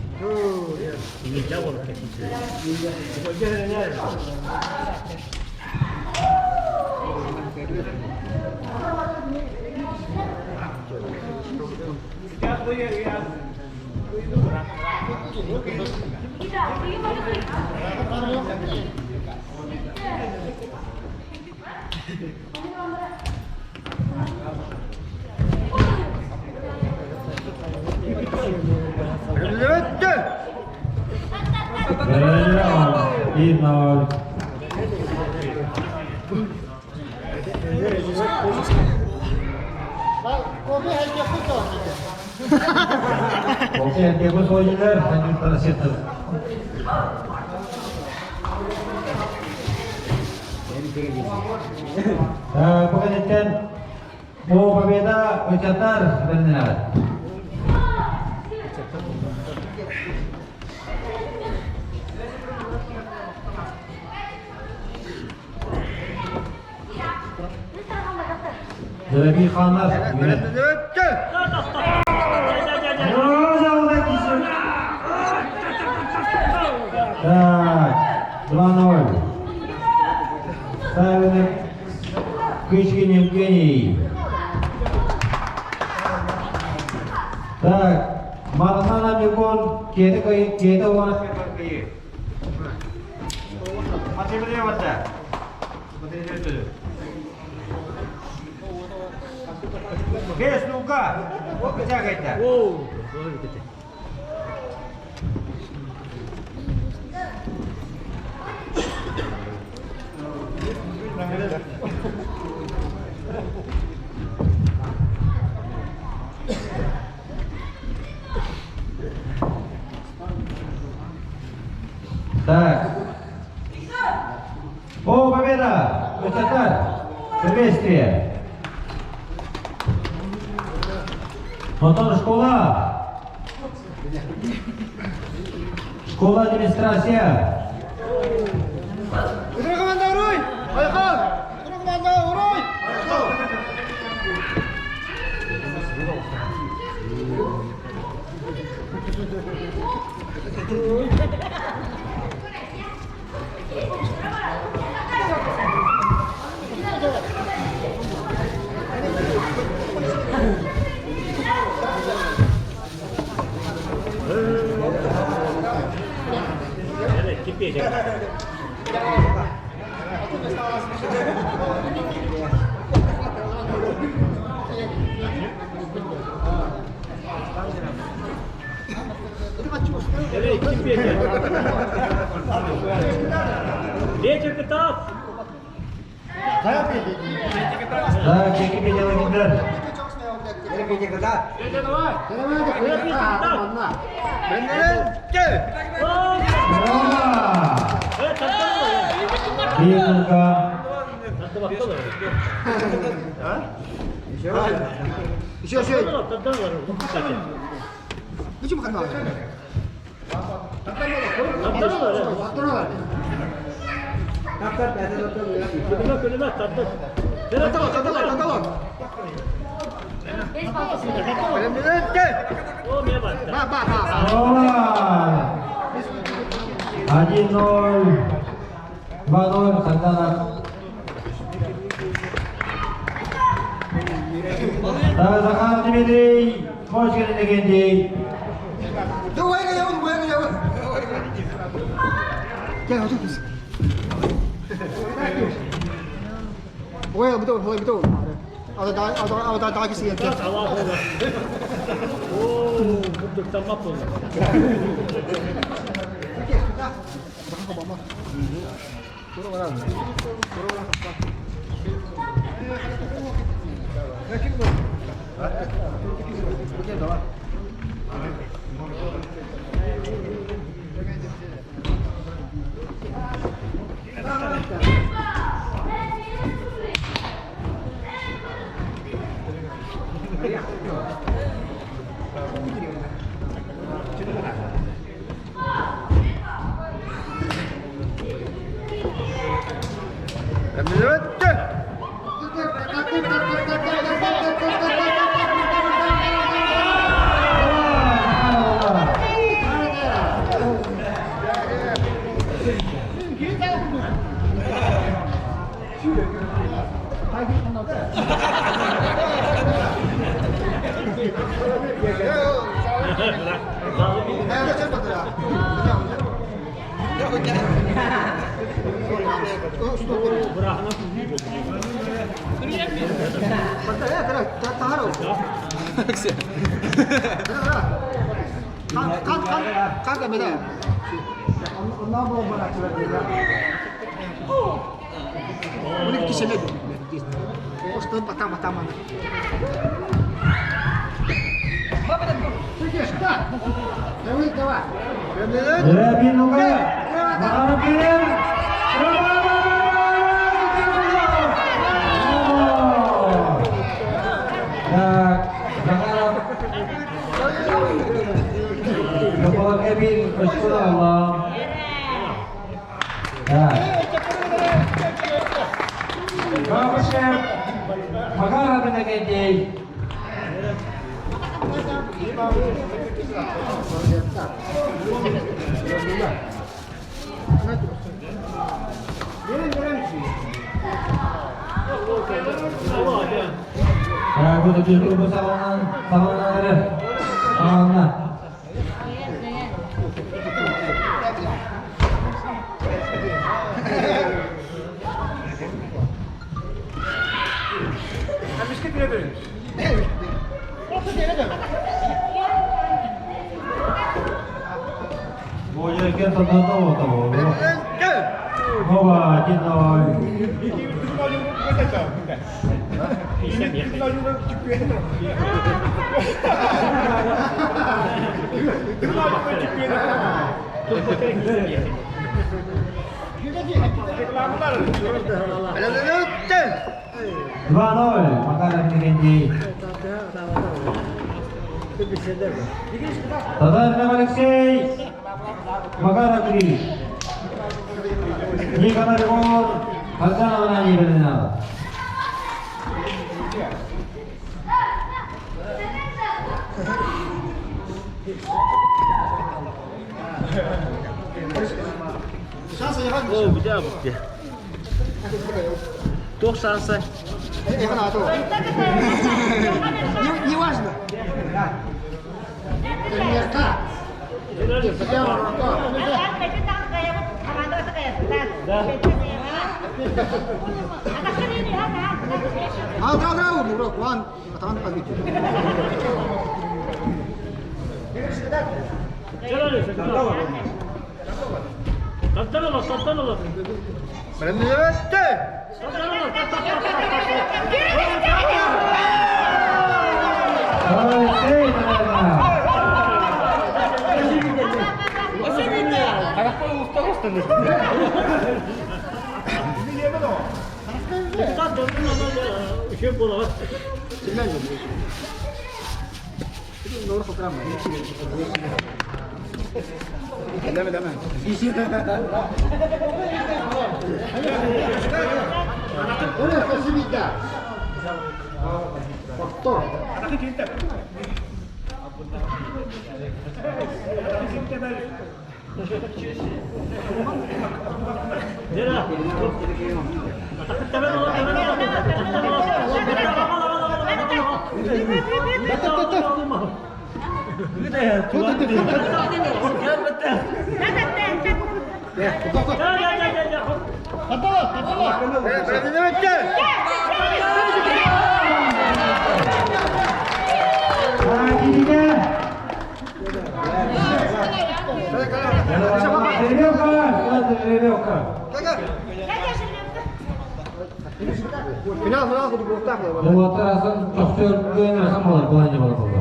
1-0. Бу О Победа ычаттар бэринэлэр. Дорогие ханнар, Так, 2-0. Ставим Кычкин Евгений. Так, Маратана Микон, Кеті Кеті Оғанас Бес, ну-ка, Так. О, победа! Высота! Приветствие! Потом школа. Школа администрация. Петя кытаат! Так, Чеки Петя Владимир. Петя, давай! Ура! Бигулка. Еще, еще. Ура! 1-0. 2-0. Сарданов. Так, Захар Дмитрий. Кочкин Иннокентий. Бигулка. Захаров Кирилл. Ура! Так, Захаров. Кабин Очкунова. Так. Бабушка. Макаров Иннокентий. Так, буду группу салоннары. Салонна. Божеркен татата того. Оба, 1-0. 2-0. Макаров Иннокентий. Татаринов Алексей. Макаров Гриш. Никонов Егор. Хасанов Анани Белинава. О, где где? Тух шансы. Не важно. Tantana la, tantana la. Алексей Наверное. Жеребьевка! Жеребьевка! Уотарасын тохтор кыайын болар, былай болар болар.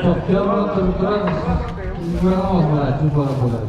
Тохтор туран бураан болар, чүл болар болар.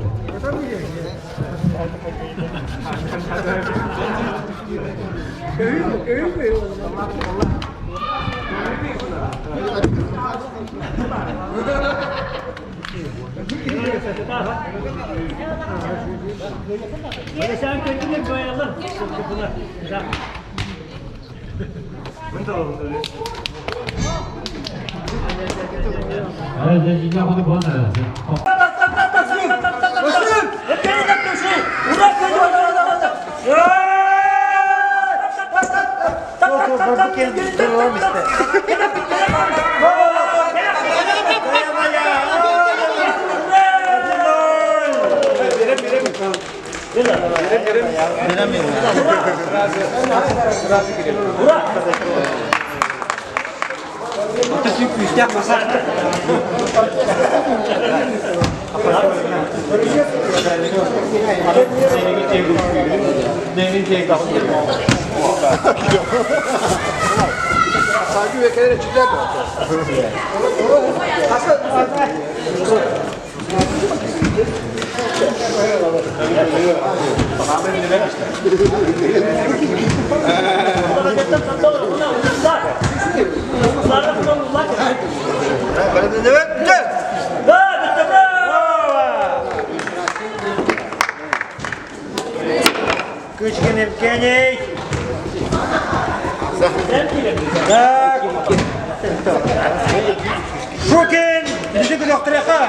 Кычкин Евгений. Так. Шукин! Бизи күнөктүрөкө.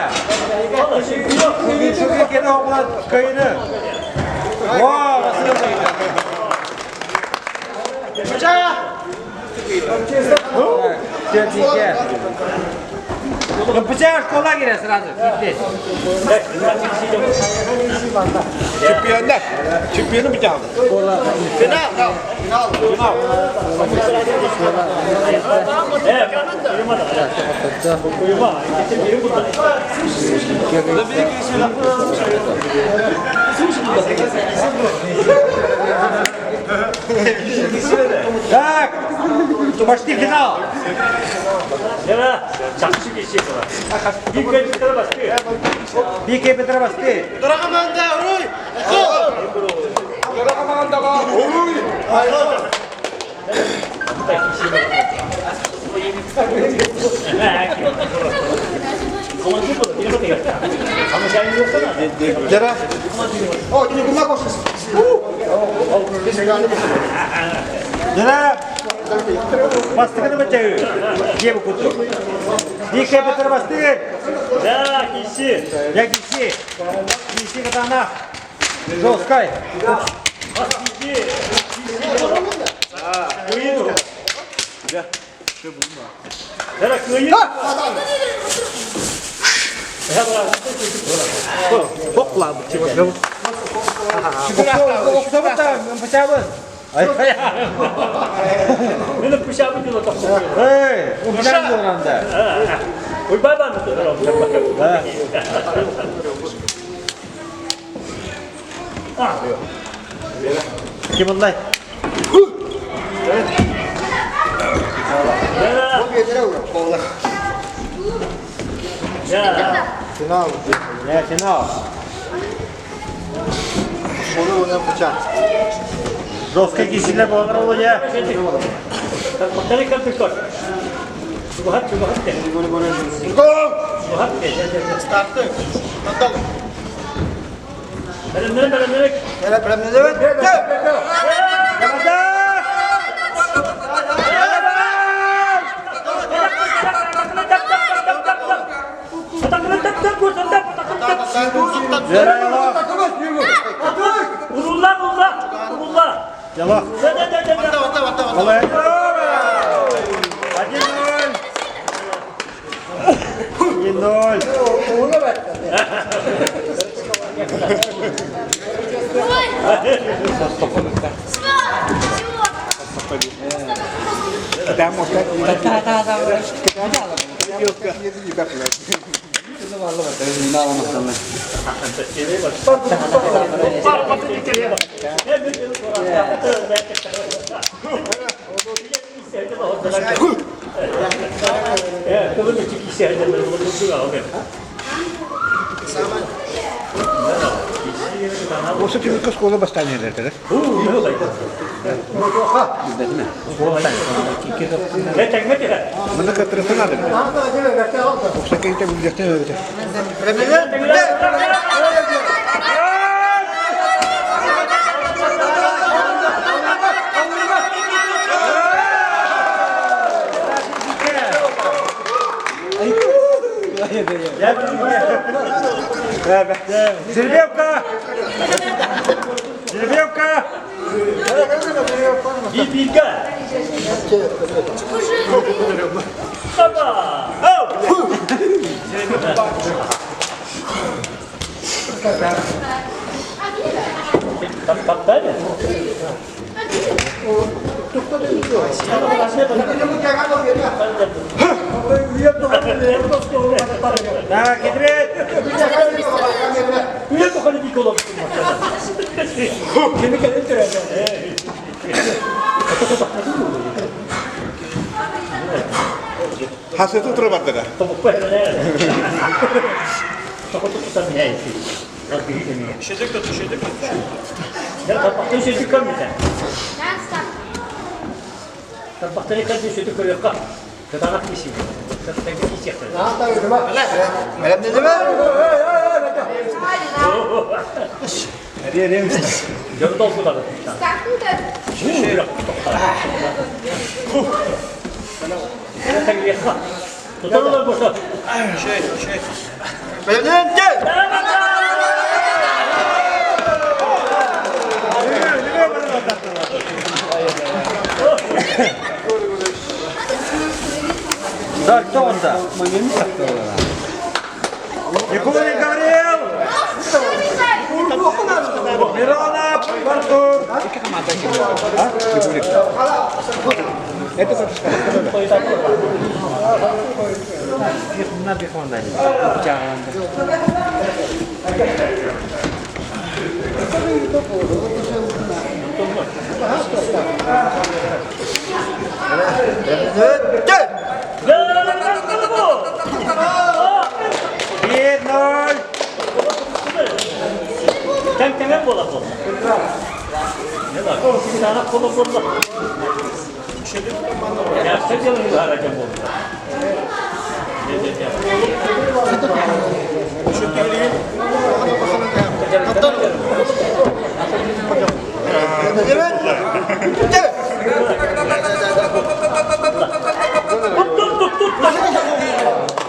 Шукин, Шукин кene оғлан кöyünü. Вау, Все, тихо. Ну, путя школа кире сразу. Здесь. Чемпиондар. Чемпионы біталды. Финал. Финал. Так, почти финал. Бике Петровасты. Дара, бастығыны бітеу. Жебі күту. Бике Петровасты. Да, киши. Я киси. Киси катана. Жесткай. Эй, умчан болғанда. Ким ыллай? Финал. Не, финал. Жестко кисилер болар Володя. Один-ноль. Один-ноль. Осы түбүккө школа бастан ерлердер. Мына катырысын алып. Окса кейте билдектен өтө. Жеребьевка! Жеребьевка! Так, хитрит! Хасыты тура бардыга. Так, кто он там? Никулин Гавриил! Миронов Артур! Bir, ноль!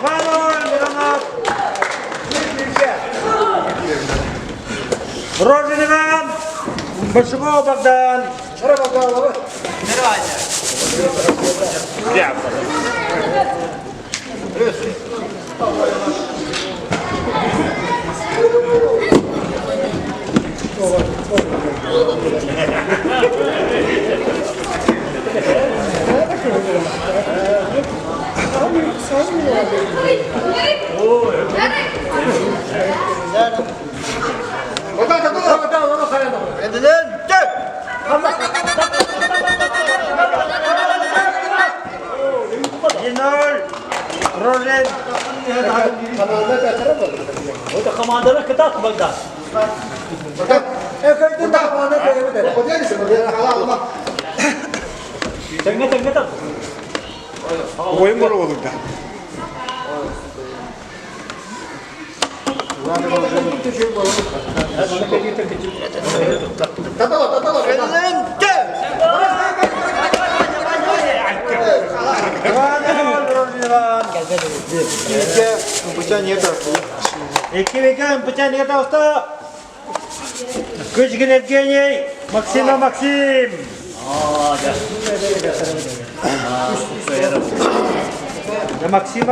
Два, ноль, Миронов! Рожин Иван! Большаков Богдан! Это команданы кытат Богдан. Тэҥҥэ тэҥҥэ тар. Ойын бар олугда. Кычкин Евгений, Максима Максим. Максима.